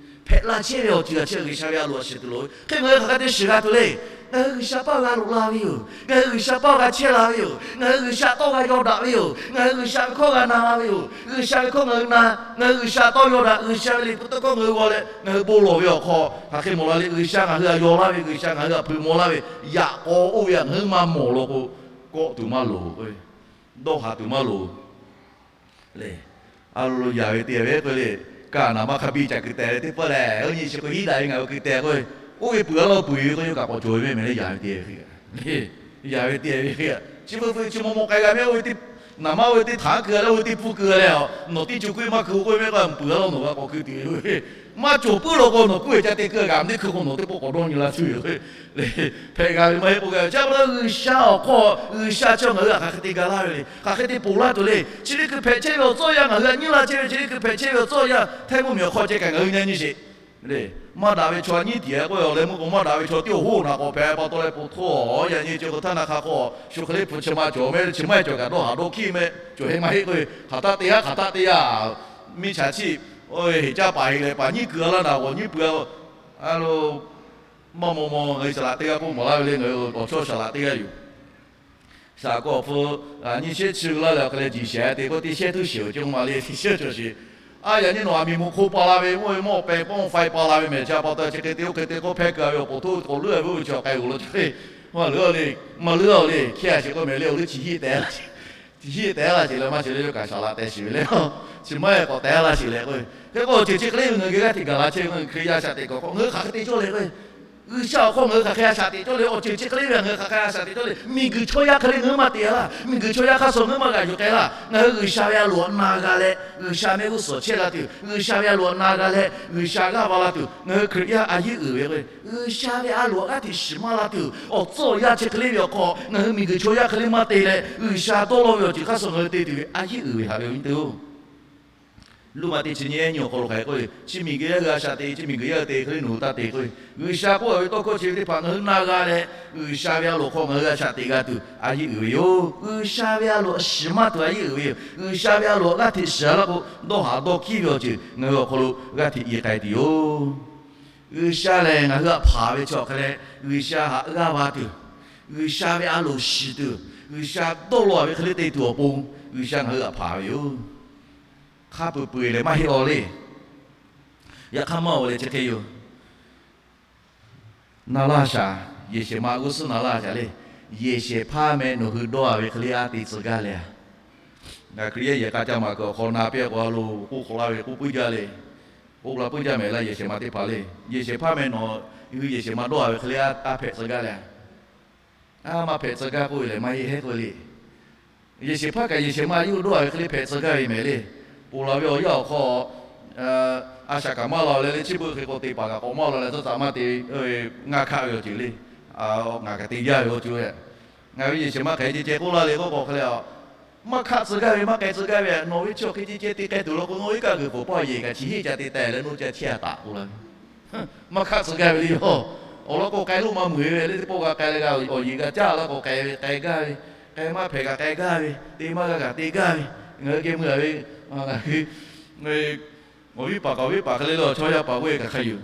hpehꞈ la chehˇ ve awˬ ceuˬ a chi G'uiˬsha ve a loˍ a shiˍ tuˬ loˍ ve hk'e, ngaˬ hui hk'aˬ hk'e te shiˍ g'a tuˬ le. Ngaˬ hui G'uiˬsha paˇ g'a loꞈ la ve yoˬ. Ngaˬ hui G'uiˬsha paˇ g'a chehˇ la ve yoˬ. Ngaˬ hui G'uiˬsha tawˇ g'a yaw daꞈ ve yoˬ. Ngaˬ hui G'uiˬsha ve hkawˇ g'a na la ve yoˬ. G'uiˬsha ve hkawˇ ngaˬ hui na, ngaˬ hui G'uiˬsha tawˇ yaw daꞈ, G'uiˬsha ve liꞈ hpu tawˇ hkawˇ ngaˬ hui g'aw leh ngaˬ hui bon lawˬ ve awˬ hk'aw, hk'aˬ hk'e mawˬ la le. G'uiˬsha ngaˬ hui htaꞈ yaw laˇ ve, G'uiˬsha ngaˬ hui htaꞈ hpeuꞈ maw laˇ ve, yaꞈ k'aw oˇ ve htaꞈ ngaˬ hui maˇ mawˬ law k'o, kawˆ tuˬ maˇ loˍ. Dawˇ haˍ tuˬ maˇ loˍ le. A lo lo yaꞈ ve te ve k'oˆ le, kaꞈ naˍ maˇ hk'a biˇ ca keu teh ve teˇ pawˆ lehˬ, oˇ nyi chi k'o hiˉ daꞈ ve ngaˬ hui keu teh k'o, oˇ ve peuˬ a laˇ peuˬ ve k'o, yawˇ kaꞈ k'awꞈ cawˬ ve mehˆ mehˍ le. Yaꞈ ve te ve hk'e, yaꞈ ve te ve hk'e, chi beuꞈ chi maw maw k'ai g'a mehˆ, oˇ ve teˇ naˍ maˇ oˇ ve teˇ htaꞈ keu leh, oˇ ve teˇ pfuhˇ keu leh, nawˬ teˇ co k'oˆ maˇ keu k'oˆ ve mehˆ k'o, peuˬ a laˇ nawˬ g'a k'awꞈ keu tuˬ ve. Maˇ cawˬ puiˉ law k'o, nawˬ k'oˆ ve ca te keu g'a mehˆ teˇ hkui k'o, nawˬ teˇ pawˆ k'awꞈ dawˇ nyi la tuˬ ve. Hpehꞈ g'a ve maˇ heˆ k'oˆ gaˇ ve. Chi pa taw G'uiˬsha awˬ hk'aw, G'uiˬsha chi ngaˬ hui htaꞈ hk'aˬ hk'e te ga laˇ ve le, hk'aˬ hk'e te ponˬ laˇ tuˬ le. Chi teˇ hkui hpehꞈ chehˇ ve awˬ tcuhˇ yanˇ ngaˬ hui htaꞈ nyiˇ la chehˇ ve, chi teˇ hkui hpehꞈ chehˇ ve awˬ tcuhˇ yanˇ htaiˇ mvuhˇmiˬ awˬ hk'aw ceh kaꞈ ngaˬ hui nyi nyi sheˍ le. Maˇ daꞈ ve chaw nyiˇ tiꞈ k'oˆ ve awˬ leh meuˇ k'o, maˇ daꞈ ve chaw tiˉ awˬ hoˉ naꞈ k'awꞈ hpehꞈ pa taw leh, po htoˇ yaꞈ nyi ceh k'o htaˇ na hk'a k'o, shu hk'e le hpu chi ma cawˬ mehˆ, chi maˇ heˆ cawˬ kaꞈ dawˇ haˍ dawˇ hkiˇ mehˆ cawˬ heˆ maˇ heˆ k'oˆ ve. Hk'aˬ htaˆ teˇ g'aˇ, hk'aˬ htaˆ teˇ g'aˇ, miˇ chaꞈ chiˆ, heˍ caˇ paˍ heˍ lehˬ paˍ nyiˇ kuiˬ a laˇ naˬ g'awˬ nyiˇ pui a lo, maˇ maw maw ngaˬ hui saˍ laꞈ teˇ g'aˇ k'oˆ mawˬ laˇ ve le. Ngaˬ hui awˬ chawˇ saˍ laꞈ teˇ g'aˇ yoˬ. Saˍ laꞈ k'o awˬ hpu nyiˇ shehˉ chi laˇ leh awˬ hk'e leh jiˬ shehˍ te k'oˆ, teˇ shehˉ tuˉ shehˍ awˬ ceuˬ k'oˆ ma le, teˇ shehˉ cawˬ sheˍ. A yaꞈ nyi nawˬ aˬ miˍ mvuhˇ hk'oˆ pa la ve, mvuhˇ ve mawˇ peh pawˇ faiˇ pa la ve mehˬ, chi pa taw chi hk'e te oˇ hk'e te k'oˆ hpehˇ keu a ve awˬ pon htoˇ k'awꞈ leuˉ ve, oˇ ve chi awˬ k'ai g'uˬ lo chi hk'e, maˇ leuˉ le, maˇ leuˉ le, hkehˇ a sheˍ k'oˆ mehˍ le, awˬ leuˉ chi hiˆ teh laˇ sheˍ. Chi hiˆ teh laˇ sheˍ leh maˇ sheˍ le, yawˇ kaꞈ saˍ laꞈ teh sheˍ ve le. Chi maˇ heˆ k'awꞈ teh laˇ sheˍ leh k'o, hk'e k'o awˬ ceuˬ chi hk'e le ve ngaˬ hui g'a hteꞈ gaˬ la chehˇ ve ngaˬ hui Hkriꞈ yaˇ a shaꞈ teꞈ kuiˬ awˬ hk'aw ngaˬ hui hk'aˬ hk'e te cawˇ leh k'o, G'uiˬsha awˬ hk'aw ngaˬ hui hk'aˬ hk'e a shaꞈ teꞈ cawˇ le. Awˬ ceuˬ chi hk'e le ve ngaˬ hui hk'aˬ hk'e a shaꞈ teꞈ cawˇ le. Miˬguiˬ chaw yaˇ hk'e le ngaˬ hui maˇ te laˇ. Miˬguiˬ chaw yaˇ hk'aˇ suh ngaˬ hui maˇ g'aꞈ yuˬ k'ai laˇ. Miˬguiˬ chaw yaˇ hk'aˇ suh ngaˬ hui maˇ g'aꞈ yuˬ k'ai laˇ. Ngaˬ hui G'uiˬsha ve a loˍ htaꞈ na g'a leh G'uiˬsha mehˆ g'uˇ suhˍ chehˇ la tuˬ, G'uiˬsha ve a loˍ htaꞈ na g'a leh G'uiˬsha g'aˇ va la tuˬ, ngaˬ hui Hkriꞈ yaˇ a yeˇ uiˍ ve k'o, G'uiˬsha ve a loˍ htaꞈ g'aˇ hteꞈ shiˍ maˇ la tuˬ, awˬ tcuhˇ awˬ yanˇ chi hk'e le ve awˬ hk'aw ngaˬ hui miˬguiˬ chaw yaˇ hk'e le maˇ te leh G'uiˬsha dawˇ law ve awˬ ceuˬ hk'aˇ suh ngaˬ hui te tuˬ ve a yeˇ uiˍ ve haꞈ ve awˬ viˉ teˇ-oˬ. Luˇmaꞈ teˇ chi nyiˇ nyi awˬ hk'aw lo hk'aˬ hk'e k'oˆ ve, chi miˬguiˬ yaˇ hui a shaꞈ teꞈ, chi miˬguiˬ yaˇ hui te hk'e le nawˬ hui taˇ te k'oˆ ve, G'uiˬsha k'oˆ ve tawˇ hkawˇ chi ve teˇ hpaˍ ngaˬ hui na g'a leh G'uiˬsha ve a loˍ hk'aw ngaˬ hui a shaꞈ teꞈ g'a tuˬ a yeˇ uiˍ ve yoˬ. G'uiˬsha ve a loˍ shiˍ maˇ tuˬ a yeˇ uiˍ ve yoˬ. G'uiˬsha ve a loˍ g'aˇ hteꞈ shiˍ laˇ k'o, dawˇ haˍ dawˇ hkiˇ ve awˬ ceuˬ ngaˬ hui awˬ hk'aw lo g'aˇ hteꞈ i k'ai tuˬ yoˬ. G'uiˬsha lehˬ ngaˬ hui htaꞈ hpanˍ ve chi awˬ hk'e leh, G'uiˬsha htaꞈ g'aˇ va tuˬ, G'uiˬsha ve a loˍ shiˍ tuˬ, G'uiˬsha dawˇ law ve hk'e le te tuˬ awˬ pon G'uiˬsha ngaˬ hui htaꞈ hpanˍ ve yoˬ. Hk'a peuˬ peuˬ lehˬ maˇ heˆ law le. Yaꞈ hk'aˇ maˇ oˬ leh chi hk'e yoˬ. Na laˇ shaˍ, yehˬ shehˍ ma g'uˇ suhˉ na laˇ shaˍ le. Yehˬ shehˍ hpaˇ meh nawˬ hui dawˇ a ve hk'e le a te tcuh gaˇ le a. Ngaˬ Hkriꞈ yaˇ yehˬ k'a ca maˍ kuiˬ awˬ hk'aw na piˇ a k'o a lo k'oˆ hk'awꞈ laˇ ve k'oˆ puiˉ jaˇ le. K'oˆ la puiˉ jaˇ mehˍ laˇ yehˬ shehˍ ma teˇ hpaˍ le. Yehˬ shehˍ hpaˇ meh nawˬ hui yehˬ shehˍ ma dawˇ a ve hk'e le a hpehꞈ tcuh gaˇ le a. A maˇ hpehꞈ tcuh gaˇ k'oˆ ve lehˬ maˇ heˆ heˆ k'oˆ ve le. Yehˬ shehˍ hpaˇ kaꞈ yehˬ shehˍ ma yawˇ hui dawˇ a ve hk'e le hpehꞈ tcuh gaˇ ve mehˍ le. Ponˬ laˬ ve awˬ yanˇ awˬ hk'aw, a shaꞈ kaꞈ maˇ law leh le, chi beuꞈ hk'e k'o te paˍ kaꞈ k'awꞈ maˇ law leh tcuhˇ taˍ maˇ te, ngaˇ hkaˆ ve awˬ ceuˬ le. Ngaˬ kaꞈ te jaˇ ve awˬ ceuˬ. Ngaˬ ve yehˬ shehˍ ma hk'aˬ hk'e ceh ceh k'oˆ laˇ le k'oˆ k'o hk'e le, maˇ hkaˆ tcuh gaˇ ve maˇ k'ai tcuh gaˇ ve, nawˬ ve chi awˬ hk'e ceh ceh te k'ai tuˬ law k'o, nawˬ ve kaˇ g'uiˬ pfuhˍ paˇ yehˬ kaꞈ chi heˆ ca te teh leh nawˬ ca chehˇ a taꞈ k'oˆ laˇ ve. Maˇ hkaˆ tcuh gaˇ ve le yoˬ. Awˬ lawn k'o k'ai lo maˇ mui ve le, teˇ pawˆ g'a k'ai leh g'a awˬ yeˬ g'a caˇ laˇ k'o k'ai ve k'ai gaˇ ve, k'ai maˇ hpehꞈ kaꞈ k'ai gaˇ ve, te maˇ g'a kaꞈ te gaˇ ve, ngaˬ hui geh mui a ve, ngaˬ hui Awˬ viˉ paˍ kaꞈ awˬ viˉ paˍ hk'e le le awˬ chawˇ yaˇ paˍ k'oˆ ve kaꞈ hk'a yonˍ.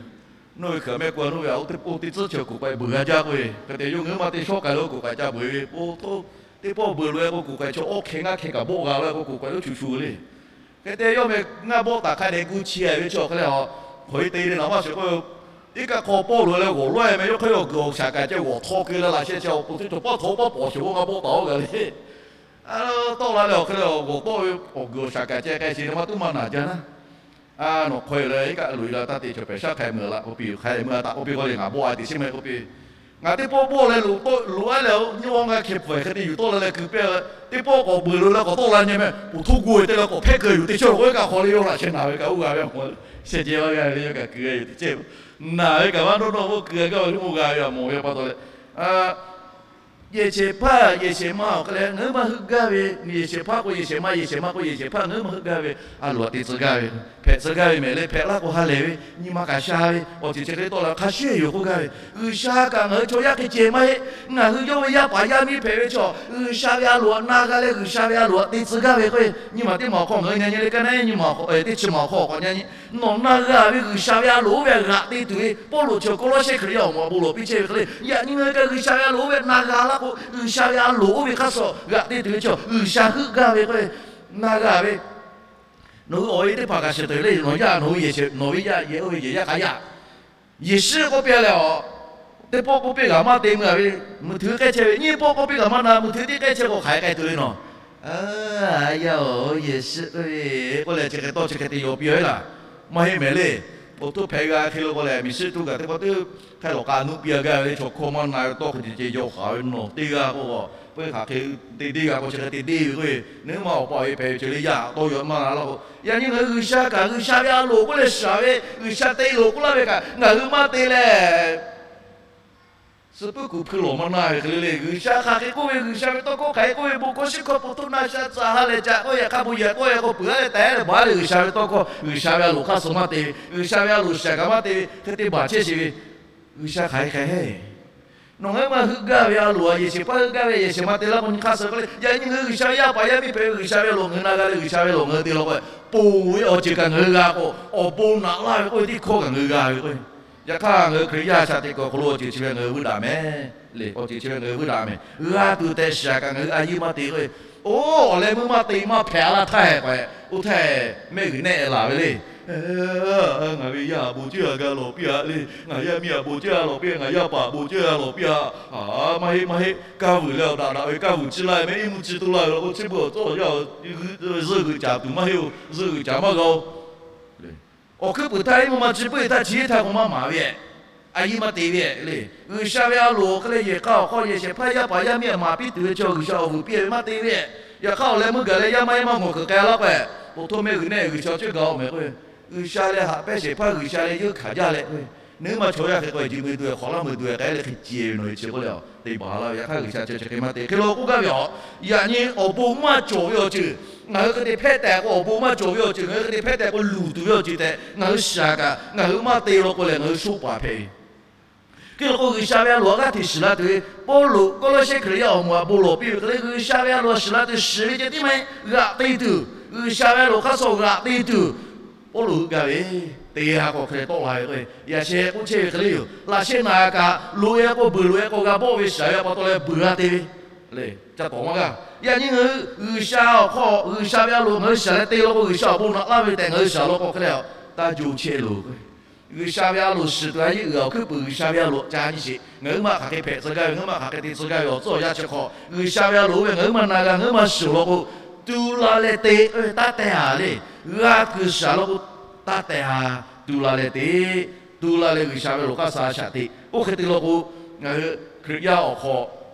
Nawˬ hui hk'aˬ mehˆ k'o a, nawˬ ve a oˇ teˇ pawˆ teˇ tcuhˉ chi kuˬ k'ai beuˬ g'a jaˇ k'oˆ ve, hk'e te yawˇ ngaˬ hui ma te shawˉ k'ai lo kuˬ k'ai ca beuˬ ve, po htoˇ teˇ pawˆ beuˬ lo e k'o kuˬ k'ai chaw awˇ hkeh ngaˇ hkeh kaꞈ bawˆ g'a lo k'o kuˬ k'ai lo shuˍ shuˍ le. Hk'e te yawˇ meh ngaˇ bawˆ taˍ hk'a dehꞈ gu chi a ve chi awˬ hk'e le a, hk'aˬ hk'e te le naˍ maˇ shiˍ k'oˆ ve, iˉ kaˆ hk'aw pawˆ loꞈ e leh g'awˬ lawˉ e meh yawˇ hk'e le awˬ guiˬ awˬ shaˍ kaꞈ ceh g'awˬ htaw keu leh laꞈ sheh chi awˬ pon teˇ cawˬ pawˆ htaw pawˆ pawˍ shehˍ g'awˇ ngaˇ bawˆ taˍ oˇ g'a le. Tawˆ la leh awˬ hk'e le g'awˬ tawˆ ve awˬ guiˬ awˬ shaˍ kaꞈ ceh k'ai sheˍ le maˇ tuˉ maˇ naˬ jaˇ naˉ. Nawˬ hk'aw e leh iˉ kaˆ loꞈ e la taˇ te chaw pehˬ shaˉ hk'a meuˬ la k'oˆ piˇ yoˬ. Hk'a meuˬ a taꞈ k'oˆ piˇ k'o le ngaˬ bawˆ a teꞈ shiˉ meh k'oˆ piˇ. Ngaˬ teˇ pawˆ bawˆ leh loꞈ tawˆ loꞈ a leh nyi a ngaˇ hkeh pfuhˍ hk'e te yuˬ tawˆ la leh keu pehˇ le. Teˇ pawˆ k'awꞈ beuˬ loꞈ leh k'awꞈ tawˆ la nyi meh, pawˬ htoˇ gu e te leh k'awꞈ hpehˇ keu yuˬ teˇ chehˇ lo k'o iˉ kaˆ hk'aw le yawˇ laꞈ sheh naˬ ve kaꞈ oˇ g'a ve a mawˬ le. Sheh ceh a g'a ve le yawˇ kaꞈ keu g'a yuˬ teˇ chehˇ. Naˬ ve kaꞈ maˇ dawˇ dawˇ k'oˆ keu g'a gaˇ ve le oˇ g'a ve a mawˬ ve pa taw leh yehˬ shehˍ hpaˇ yehˬ shehˍ ma awˬ hk'e leh ngaˬ hui maˇ heuˆ gaˇ ve, yehˬ shehˍ hpaˇ k'o yehˬ shehˍ ma, yehˬ shehˍ ma k'o yehˬ shehˍ hpaˇ ngaˬ hui maˇ heuˆ gaˇ ve, a loꞈ a te tcuh gaˇ ve, hpehꞈ tcuh gaˇ ve mehˍ leh hpehꞈ laˇ k'o ha lehˬ ve, nyi ma kaꞈ sha ve, awˬ ceuˬ chi hk'e tawˆ la hk'a shuˍ yoˬ k'oˆ gaˇ ve, G'uiˬsha kaꞈ ngaˬ hui chaw yaˇ hk'e ceh maˇ heˆ. Ngaˬ hui yawˇ ve yaˇ paˍ yaˇ miˇ hpehꞈ ve chaw, G'uiˬsha ve a loꞈ a na g'a leh G'uiˬsha ve a loꞈ a te tcuh gaˇ ve k'o, nyi ma teˇ ma awˬ hk'aw ngaˬ hui nyi nyi le ka na nyi ma teˇ chi ma awˬ hk'aw k'awꞈ nyi nyi, nawˬ na g'a ve G'uiˬsha ve a loꞈ oˇ ve g'aꞈ te tuˬ ve Pawˇluꞈ chi Kawˇlawˇsehˇ Hkriꞈ yaˇ awˬ moˍ awˬ bon lawˬ piˇ chehˇ ve hk'e le, yaꞈ nyi ngaˬ hui kaꞈ G'uiˬsha ve a loꞈ oˇ ve na g'a laˇ k'o, G'uiˬsha ve a loꞈ oˇ ve hk'aˇ suh g'aꞈ te tuˬ ve chaw G'uiˬsha heuˆ gaˇ ve k'o, na g'a ve, nawˬ hui awˬ e teˇ hpaˍ kaꞈ shiˍ teuˬ le, nawˬ yaˇ nawˬ hui yehˬ shehˍ nawˬ ve yaˇ yehˬ oˇ ve yehˬ yaˇ hk'a yaˇ Yeˍsuˆ k'oˆ piˇ leh a, teˇ pawˆ k'oˆ piˇ g'a maˇ te meuˇ a ve, muiˬ htuiˍ k'ehˇ chehˇ ve, nyiˇ pawˆ k'oˆ piˇ g'a maˇ na muiˬ htuiˍ tiˉ k'ehˇ chehˇ k'o hk'aˬ hk'e k'ai tuˬ le nawˬ. A, yaˇ-oˬ, Yeˍsuˆ k'oˆ ve k'oˆ leh chi hk'e tawˇ chi hk'e te yaw piˇ a ve laˬ. Maˇ heˆ mehˍ le. Awˬ htoˇ hpehꞈ g'a hk'e lo k'o lehˬ, miˬ shiˆ htuˇ kaꞈ teˇ pawˆ teˇ hk'e lawˬ k'a nuˇ piˇ a gaˇ ve le, chaw hkawˇ maˇ na ve tawˇ hk'e ceh ceh yaw haˍ ve nawˬ teˇ g'aˇ k'o, peuˇ hk'aˬ hk'e te deˇ g'a k'o chi hk'e te deˇ ve k'o, nawˬ hui ma awˬ pa awˬ e hpehꞈ ve ceh le yaˇ tawˇ yaw maˇ na laˇ k'o, yaꞈ nyi ngaˬ hui G'uiˬsha kaꞈ G'uiˬsha ve a loˍ k'oˆ leh shiˍ ve, G'uiˬsha te loˍ k'oˆ laˇ ve kaꞈ ngaˬ hui maˇ te leh suh puiˉ kuˬ hpui lawˬ maˇ na ve hk'e le le, G'uiˬsha hk'aˬ hk'e k'oˆ ve, G'uiˬsha ve tawˇ hkawˇ hk'aˬ hk'e k'oˆ ve, bon hkawˇ shiˉ hkawˇ po htoˇ na sha tcuh ha leh ca k'oˆ, yaꞈ hk'aˇ bon yehˬ k'oˆ e k'o peuˬ a leh teh leh baˬ leh G'uiˬsha ve tawˇ hkawˇ, G'uiˬsha ve a loˍ hk'aˇ suh maˇ te ve, G'uiˬsha ve a loˍ shiˍ kaꞈ maˇ te ve hk'e te baˬ chehˇ sheˍ ve, G'uiˬsha hk'aˬ hk'e hk'e Nawˬ ngaˬ hui maˇ heuˆ gaˇ ve a loˍ a, yehˬ shehˍ hpaˇ heuˆ gaˇ ve yehˬ shehˍ ma te laˇ k'o nyi hk'aˇ suh k'oˆ le, yaꞈ nyi ngaˬ hui G'uiˬsha ve yaˇ paˍ yaˇ miˇ hpehꞈ ve, G'uiˬsha ve a loˍ ngaˬ hui na g'a leh G'uiˬsha ve a loˍ ngaˬ hui te law k'o, ponˬ ve awˬ ceuˬ kaꞈ ngaˬ hui g'a k'o, awˬ bon naꞈ laˇ ve k'oˆ ve teˇ hkawˇ kaꞈ ngaˬ hui g'a ve k'o, yaꞈ hk'aˇ ngaˬ hui Hkriꞈ yaˇ shaꞈ teꞈ kuiˬ awˬ hk'aw lo awˬ ceuˬ chi ve ngaˬ hui vuiˇ daꞈ mehˍ le. Awˬ ceuˬ chi ve ngaˬ hui vuiˇ daꞈ mehˍ. G'a tuˬ tehꞈ shiˍ kaꞈ ngaˬ hui a yeˇ maˇ te k'o, oˇ awˬ leh meuˇ maˇ te maˇ hpehꞈ a laˇ htaˇ hehꞈ k'o, oˇ htaˇ mehˆ g'uiˬ nehˆ laˬ ve le. Ngaˬ ve yaˇ a bon ceuˇ a g'a lawˬ piˇ a le. Ngaˬ yaˇ miˇ a bon ceuˇ a lawˬ piˇ a, ngaˬ yaˇ paˍ bon ceuˇ a lawˬ piˇ a. Maˇ heˆ maˇ heˆ, kaˇ vuiˬ leh awˬ daꞈ daꞈ ve kaˇ vuiˬ ciˇ laˇ ve mehˆ, iˉ mvuhˇ ciˇ tuˬ laˇ ve law k'o, chi beuꞈ awˬ tcuhˉ awˬ yanˇ zuhˆ g'uiˬ caˍ tuˬ maˇ heˆ oˬ, zuhˆ g'uiˬ caˍ maˇ g'a oˬ. Awˬ hkuiˉ puiˍ htaˇ iˉ mvuhˇ maˇ ciˇ puiˉ htaˇ chi htaˇ k'o maˇ maˍ ve, a yeˇ maˇ te ve le. G'uiˬsha ve a loˍ hk'e leh yehˬ hk'aˇ awˬ hk'aw yehˬ shehˍ hpaˇ yaˇ paˍ yaˇ miˇ a maˍ piˇ tuˬ ve chaw G'uiˬsha awˬ vuiˬ piˇ ve maˇ te ve. Yaꞈ hk'aˇ awˬ leh meuˇ gaˬ leh yaˇ maˇ yaˇ maˇ ngawˬ hkeuꞈ k'ai laˇ k'o, awˬ htoˇ mehˆ g'uiˬ nehˆ G'uiˬsha ceuˇ gaˬ-oˬ mehˍ k'o, G'uiˬsha leh haꞈ pehnˇ shehˍ hpaˇ G'uiˬsha leh yeuˇ hkanˍ jaˇ leh k'o, nawˬ hui ma chaw yaˇ hk'e k'o jiˬ mui duˬ k'awꞈ laˇ mui duˬ k'ai leh hk'e ce ve nawˬ hui chi k'oˆ leh, te baˬ laˇ ve. Yaꞈ hk'aˇ G'uiˬsha chi chi hk'e maˇ te hk'e lo k'oˆ gaˇ ve a. Yaꞈ nyi awˬ bon maˇ cawˬ ve awˬ ceuˬ, ngaˬ hui hk'e te hpehˇ tehꞈ k'o, awˬ bon maˇ cawˬ ve awˬ ceuˬ, ngaˬ hui hk'e te hpehˇ tehꞈ k'o luˬ tuˬ ve awˬ ceuˬ tehꞈ ngaˬ hui shiˍ kaꞈ ngaˬ hui maˇ te law k'o lehˬ, ngaˬ hui shoˆ paˍ hpehꞈ ve. Hk'e law k'o, G'uiˬsha ve a loˍ a g'aˇ hteꞈ shiˍ la tuˬ ve Pawˇluꞈ Kawˇlawˇsehˇ Hkriꞈ yaˇ awˬ moˍ a bon lawˬ piˇ ve hk'e le, G'uiˬsha ve a loˍ a shiˍ la tuˬ shiˍ ve ceh tiˉ maˇ heˆ, g'aꞈ te tuˬ, G'uiˬsha ve a loˍ hk'aˇ suh g'aꞈ te tuˬ, Pawˇluꞈ heuˆ gaˇ ve, te ha k'awꞈ hk'e tawˆ la ve k'o, yaꞈ sheh k'oˆ chehˇ ve hk'e le yoˬ. Laꞈ sheh naˍ kaꞈ loꞈ e k'o, beuˬ loꞈ e k'o, g'a bawˆ ve shiˍ ve pa taw leh beuˬ g'a te ve le. Ca tawˍ maˇ g'a. Yaꞈ nyi ngaˬ hui G'uiˬsha awˬ hk'aw, G'uiˬsha ve a loˍ ngaˬ hui shiˍ leh te law k'o, G'uiˬsha awˬ bon naꞈ laˇ ve tehꞈ ngaˬ hui shiˍ law k'o hk'e le, taˇ jo chehˇ loˬ. G'uiˬsha ve a loˍ shiˍ tuˬ a yeˇ uiˍ awˬ hkuiˉ puiˍ G'uiˬsha ve a loˍ ca nyi sheˍ. Ngaˬ hui maˇ hk'aˬ hk'e hpehꞈ tcuh gaˇ ve, ngaˬ hui maˇ hk'aˬ hk'e te tcuh gaˇ ve awˬ tcuhˉ awˬ yanˇ chi hk'aw, G'uiˬsha ve a loˍ oˇ ve ngaˬ hui maˇ na g'a, ngaˬ hui maˇ shiˍ law k'o, tu la leh te k'oˆ ve taˇ tehˬ a le. G'a kuiˬ shiˍ law k'o, taˇ tehˬ a. Tu la leh te, tu la leh G'uiˬsha ve loˍ hk'aˇ suh a shaꞈ teꞈ. Oˇ hk'e te law k'o, ngaˬ hui Hkriꞈ yaˇ awˬ hk'aw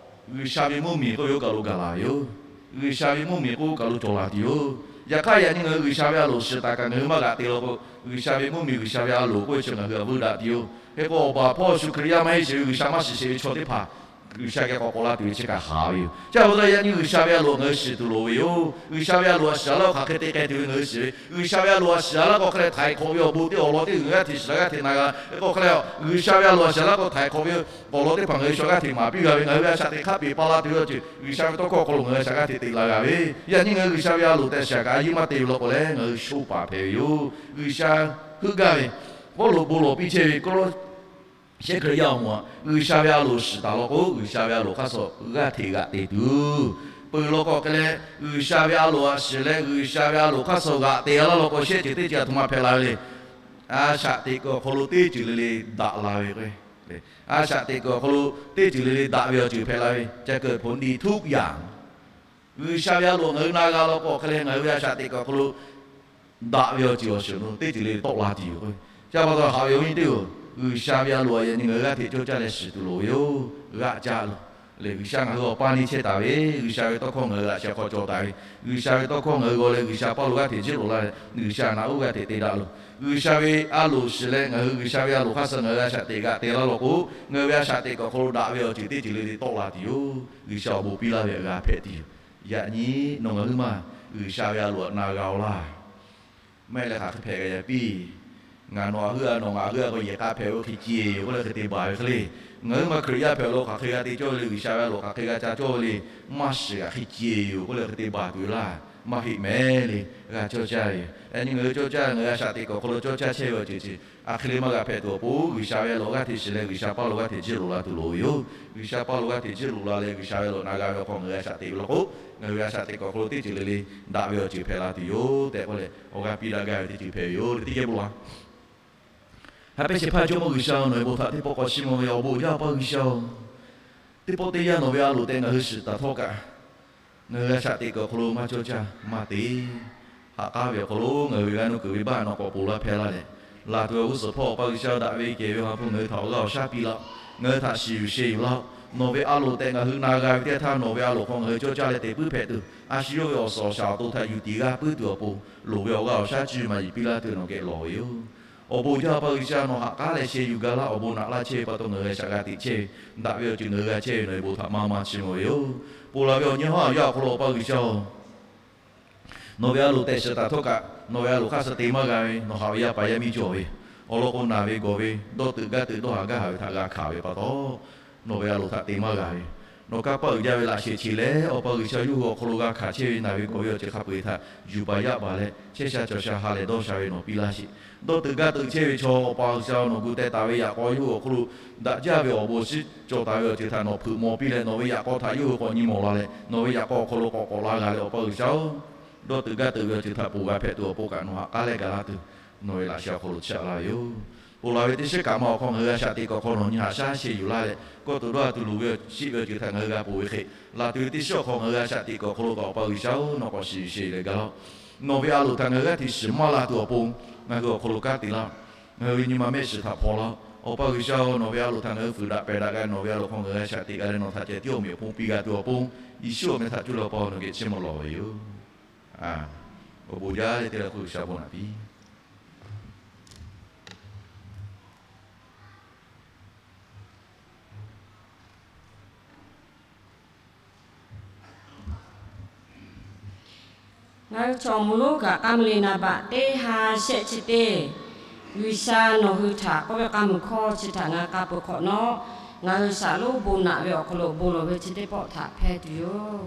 G'uiˬsha ve mvuhˇmiˬ k'oˆ ve oˇ kaˬ lo gaˬ la ve yoˬ. G'uiˬsha ve mvuhˇmiˬ k'oˆ kaˬ lo cawˬ la tuˬ yoˬ. Yaꞈ hk'aˇ yaꞈ nyi ngaˬ hui G'uiˬsha ve a loˍ shiˍ taˍ kaꞈ ngaˬ hui maˇ g'aꞈ te law k'o, G'uiˬsha ve mvuhˇmiˬ G'uiˬsha ve a loˍ k'oˆ ve chi ngaˬ hui a vuiˇ daꞈ tuˬ yoˬ. Hk'e k'o, awˬ baˬ hpawˇ shu Hkriꞈ yaˇ maˇ heˆ sheˍ ve G'uiˬsha maˇ shiˍ sheˍ ve chaw teˇ hpaˍ G'uiˬsha geh k'awꞈ k'awꞈ la tuˬ ve chi kaꞈ haˍ ve yoˬ. Chi pa taw yaꞈ nyi G'uiˬsha ve a loˍ ngaˬ hui shiˍ tuˬ loˍ ve yoˬ. G'uiˬsha ve a loˍ a shiˍ a laˇ k'o hk'aˬ hk'e te k'ai tuˬ ve ngaˬ hui shiˍ ve, G'uiˬsha ve a loˍ a shiˍ a laˇ k'o hk'e leh htaiˍ hk'awꞈ ve awˬ bon teˇ awˬ lawn teˇ g'uiˬ g'aˇ hteꞈ shiˍ la g'aˇ hteꞈ na g'a k'o hk'e leh, G'uiˬsha ve a loˍ a shiˍ a laˇ k'o htaiˍ hk'awꞈ ve awˬ lawn teˇ hpaˍ ngaˬ hui sha g'aˇ hteꞈ maˍ piˇ g'a ve, ngaˬ hui ve a shaꞈ teꞈ hk'aˇ peˍ pa la tuˬ ve awˬ ceuˬ G'uiˬsha ve tawˇ hkawˇ awˬ hk'aw lo ngaˬ hui a shaꞈ g'aˇ hteꞈ te la g'a ve, yaꞈ nyi ngaˬ hui G'uiˬsha ve a loˍ tehꞈ shiˍ kaꞈ a yiˇ maˇ te ve law k'o leh ngaˬ hui sho paˍ hpehꞈ ve yoˬ. G'uiˬsha heuˆ gaˇ ve, Pawˇluꞈ bon lawˬ piˇ chehˇ ve Kawˇlawˇsehˇ Hkriꞈ yaˇ awˬ moˍ aꞈ, G'uiˬsha ve a loˍ shiˍ taˍ law k'o, G'uiˬsha ve a loˍ hk'aˇ suh g'aˇ hteꞈ g'aꞈ te tuˬ, peuˬ law k'o hk'e leh G'uiˬsha ve a loˍ a shiˍ leh G'uiˬsha ve a loˍ hk'aˇ suh g'aꞈ te laˇ law k'o, shehˆ ceuˬ teˇ ceuˬ aˬ htoꞈ ma hpehꞈ la ve le. A shaꞈ teꞈ kuiˬ awˬ hk'aw lo teˇ ceuˬ le le daꞈ la ve k'o, a shaꞈ teꞈ kuiˬ awˬ hk'aw lo teˇ ceuˬ le le daꞈ ve awˬ ceuˬ hpehꞈ la ve, ca keu hpu ni htuˆ yaꞈ G'uiˬsha ve a loˍ ngaˬ hui na g'a law k'o hk'e leh ngaˬ hui ve a shaꞈ teꞈ kuiˬ awˬ hk'aw lo daꞈ ve awˬ ceuˬ awˬ shiˍ awˬ nu teˇ ceuˬ le le tawˆ la tuˬ yoˬ. Chi pa taw haꞈ ve awˬ viˉ nyi teˇ-oˬ, G'uiˬsha ve a loˍ yaꞈ nyi ngaˬ hui g'aˇ hteꞈ cawˇ caˇ leh shiˍ tuˬ loˍ ve yoˬ. G'aˇ caˇ loˬ. Lehˬ G'uiˬsha ngaˬ hui awˬ paˇ neˇ chehˇ taˍ ve, G'uiˬsha ve tawˇ hkawˇ ngaˬ hui g'aꞈ sheh hk'aw cawˬ taˍ ve, G'uiˬsha ve tawˇ hkawˇ ngaˬ hui g'aw leh G'uiˬsha paˇ lo g'aˇ hteꞈ jiˇ loꞈ la leh G'uiˬsha naꞈ uˉ g'aˇ hteꞈ te daꞈ loˬ. G'uiˬsha ve a loˍ shiˍ leh ngaˬ hui G'uiˬsha ve a loˍ hk'aˇ suh ngaˬ hui a shaꞈ teꞈ g'aꞈ te laˇ law k'o, ngaˬ hui ve a shaꞈ teꞈ kuiˬ awˬ hk'aw lo daꞈ ve awˬ ceuˬ teˇ ceuˬ le le tawˆ la tuˬ yoˬ. G'uiˬsha awˬ bon piˇ laˇ ve g'a hpehꞈ tuˬ yoˬ. Yaꞈ nyi nawˬ ngaˬ hui maˇ G'uiˬsha ve a loˍ aꞈ na g'a-oˬ laˇ. Maˇ heˆ leh hk'aˬ hk'e hpehꞈ g'a yaꞈ piˇ. Ngaˬ nawˬ aꞈ heuˆ-a, nawˬ ngaˬ heuˆ-a k'o yehˬ k'a hpehꞈ ve hk'e ce yoˬ k'oˆ leh hk'e te baˬ ve hk'e le. Ngaˬ hui maˇ Hkriꞈ yaˇ hpehꞈ lo hk'aˬ hk'e g'a te cawˇ ve le, G'uiˬsha ve a loˍ hk'aˬ hk'e g'a ca cawˇ ve le, maˇ shiˍ g'aꞈ hk'e ce yoˬ k'oˆ leh hk'e te baˬ tuˬ ve laˇ. Maˇ heˆ mehˍ le, g'a cawˇ caˇ ve yoˬ. Yaꞈ nyi ngaˬ hui cawˇ caˇ, ngaˬ hui a shaꞈ teꞈ kuiˬ awˬ hk'aw lo cawˇ caˇ chehˇ ve awˬ ceuˬ chi a hk'e le maˇ g'a hpehꞈ tuˬ awˬ pon, G'uiˬsha ve a loˍ g'aˇ hteꞈ shiˍ leh G'uiˬsha paˇ lo g'aˇ hteꞈ jiˇ loꞈ la tuˬ loˍ ve yoˬ. G'uiˬsha paˇ lo g'aˇ hteꞈ jiˇ loꞈ la leh G'uiˬsha ve a loˍ na g'a ve awˬ hk'aw ngaˬ hui a shaꞈ teꞈ ve law k'o, ngaˬ hui ve a shaꞈ teꞈ kuiˬ awˬ hk'aw lo teˇ ceuˬ le le daꞈ ve awˬ ceuˬ hpehꞈ la tuˬ yoˬ tehꞈ k'oˆ leh awˬ g'aˇ piˇ daꞈ gaˇ ve teˇ ceuˬ hpehꞈ ve yoˬ. Teˇ geh bon laˬ. Haꞈ pehnˇ shehˍ hpaˇ Jawˇmawˇ G'uiˬsha-oˬ, nawˬ ve bon htaꞈ teˇ pawˆ k'awꞈ chiˇ mvuh ve awˬ bon jaˇ, Awˬ pa G'uiˬsha-oˬ, teˇ pawˆ teˇ yanˇ nawˬ ve a loˍ tehꞈ ngaˬ hui shiˍ taˍ htawˇ kaꞈ, ngaˬ hui a shaꞈ teꞈ kuiˬ awˬ hk'aw lo maˇ cawˇ caˇ maˇ te. Haꞈ k'aˉ ve awˬ hk'aw lo ngaˬ hui ve g'aˇ nuˇ kuiˬ ve baˆ nawˬ k'awꞈ ponˬ laˇ hpehˇ laˇ leh, laˬ tuˬ ve awˬ g'uˇ suhˍ hpawˇ Awˬ pa G'uiˬsha-oˬ, daꞈ ve kehˬ ve Awˬ ha hpu ngaˬ hui htaꞈ awˬ g'aˇ awˬ shaˉ piˇ laˇ-oˆ. Ngaˬ hui htaꞈ shiˍ yuˬ sheh yuˬ laˇ-oˆ. Nawˬ ve a loˍ tehꞈ ngaˬ hui na g'a ve teˇ htaˇ nawˬ ve a loˍ hk'aw ngaˬ hui cawˇ caˇ leh te puiˉ hpehꞈ tuˬ, a shu yawˇ ve awˬ suhˍ awˬ shaˍ awˬ to htaꞈ yuˬ tiˍ g'a puiˉ tuˬ awˬ pon, loˍ ve awˬ g'aˇ awˬ shaˉ cuˇ maˍ yiˍ piˇ laˇ tuˬ nawˬ geh lawˬ ve yoˬ. Awˬ bon jaˇ, Awˬ pa G'uiˬsha, nawˬ haꞈ k'aˉ leh sheh yuˬ gaˬ laˇ, awˬ bon naꞈ laˇ chehˇ ve pa taw ngaˬ hui a shaꞈ g'a teꞈ chehˇ ve, daꞈ ve awˬ ceuˬ ngaˬ hui g'a chehˇ ve nawˬ ve bon htaꞈ maˇ maˇ chiˇ mvuh ve yoˬ. Ponˬ laˬ ve awˬ nyi hawˉ awˬ yanˇ awˬ hk'aw lo Awˬ pa G'uiˬsha-oˬ, nawˬ ve a loˍ tehꞈ shiˍ taˍ htawˇ kaꞈ nawˬ ve a loˍ hk'aˇ suh te maˇ g'a ve nawˬ haꞈ ve yaˇ paˍ yaˇ miˇ cawˬ ve, awˬ lawn k'o naˬ ve gawˬ ve dawˇ teuꞈ gaˇ teuꞈ dawˇ haˍ gaˇ haˍ ve htaꞈ g'a hkanˍ ve pa taw, nawˬ ve a loˍ htaꞈ te maˇ g'a ve, nawˬ kanˇ paˆ uiˍ jaˇ ve laꞈ shehˍ che leh Awˬ pa G'uiˬsha yawˇ hui awˬ hk'aw lo g'a hkanˍ chehˇ ve naˬ ve gawˬ ve awˬ ceuˬ hk'a peu-eˬ htaꞈ yuˬ baˬ yaˇ baˬ leh chehˇ sha cawˬ sha ha lehˬ dawˇ sha ve nawˬ piˇ laˇ sheˍ. Dawˇ teuꞈ gaˇ teuꞈ chehˇ ve chaw Awˬ pa G'uiˬsha nawˬ gu teh taˍ ve yaꞈ k'aw yawˇ hui awˬ hk'aw lo daꞈ jaˇ ve awˬ bon shiˉ cawˬ taˍ ve awˬ ceuˬ htaꞈ nawˬ hpeuꞈ maw piˇ leh nawˬ ve yaꞈ k'aw htaꞈ yawˇ hui k'awꞈ nyi mawˬ la leh nawˬ ve yaꞈ k'aw awˬ hk'aw lo k'awꞈ k'awꞈ la g'a leh Awˬ pa G'uiˬsha-oˬ, dawˇ teuꞈ gaˇ teuꞈ ve awˬ ceuˬ htaꞈ ponˬ g'a hpehꞈ tuˬ awˬ pon kaꞈ nawˬ haꞈ k'aˉ leh gaˬ laˇ tuˬ nawˬ ve laꞈ sheh awˬ hk'aw lo chiˇ aꞈ laˇ ve yoˬ. Ponˬ laˬ ve teˇ shiˉ kaꞈ ma awˬ hk'aw ngaˬ hui a shaꞈ teꞈ kuiˬ awˬ hk'aw nawˬ nyi haꞈ shaˉ sheh yuˬ laˇ leh, kawˇ tuˬ dawˇ ha tuˬ loˍ ve awˬ shiˆ ve awˬ ceuˬ htaꞈ ngaˬ hui g'a ponˬ ve hk'e, laˬ tuˬ ve teˇ shiˉ awˬ hk'aw ngaˬ hui a shaꞈ teꞈ kuiˬ awˬ hk'aw lo kaꞈ Awˬ pa G'uiˬsha-oˬ, nawˬ k'awꞈ shiˍ yuˬ sheh yuˬ leh gaˬ laˇ-oˆ. Nawˬ ve a loˍ htaꞈ ngaˬ hui g'aˇ hteꞈ shiˍ maˇ la tuˬ awˬ pon, ngaˬ hui awˬ hk'aw lo kanˉ te laˇ-oˆ. Ngaˬ hui ve nyi ma mehˆ shiˍ htaꞈ hpaw laˇ-oˆ. Awˬ pa G'uiˬsha-oˬ, nawˬ ve a loˍ htaꞈ ngaˬ hui fuiˍ daꞈ pehˬ daꞈ g'a, nawˬ ve a loˍ hk'aw ngaˬ hui a shaꞈ teꞈ g'a leh nawˬ htaꞈ ceh tiˉ awˬ meꞈ awˬ hponˇ piˇ g'a tuˬ awˬ pon, Yeˍsuˆ awˬ meh htaꞈ cuˇ leh Awˬ pa nawˬ geh chiˇ mvuh lawˬ ve yoˬ. Awˬ bon jaˇ leh teˇ g'aˇ hk'oˆ G'uiˬsha bon naꞈ piˇ. Ngaˬ hui chaw mvuhˇ lonˉ kaꞈ k'aˇ mui le naˍ baꞈ teˇ ha shehˆ chi teˇ, G'uiˬsha nawˬ hui htaꞈ k'oˆ ve k'aˇ mui hkawˇ chi htaꞈ ngaˬ hui k'a peuˬ hk'awꞈ nawˉ, ngaˬ hui shaˍ lonˉ bon naꞈ ve awˬ hk'aw lo bon lawˬ ve chi teˇ pawˆ htaꞈ hpehˇ tuˬ yoˬ.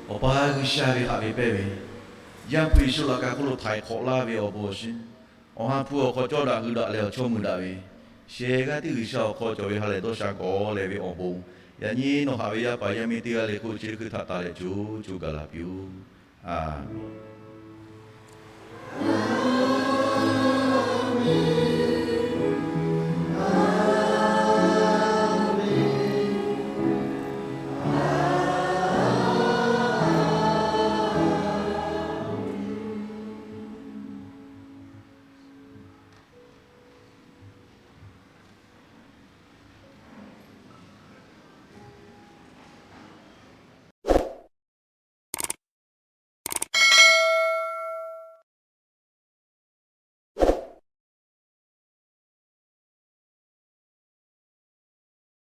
Awˬ pa G'uiˬsha ve haꞈ ve pehˇ ve, Yaˇ hpu Yeˍsuˆ laꞈ ka hk'oˆ lo htaiˍ hk'awꞈ laˇ ve awˬ bon awˬ shinˉ, Awˬ ha hpu awˬ hk'aw cawˇ daꞈ hui daꞈ leh awˬ chawˇ mui daꞈ ve, shehˍ g'aˇ tiˉ G'uiˬsha awˬ hk'aw cawˬ ve ha lehˬ dawˇ sha k'awꞈ leh ve awˬ bon, yaꞈ nyi nawˬ haꞈ ve yaˇ paˍ yaˇ miˇ teˇ g'aˇ le hk'oˆ chi hkui htaꞈ taˍ leh co co gaˬ la piˇ-oˆ. Aˬ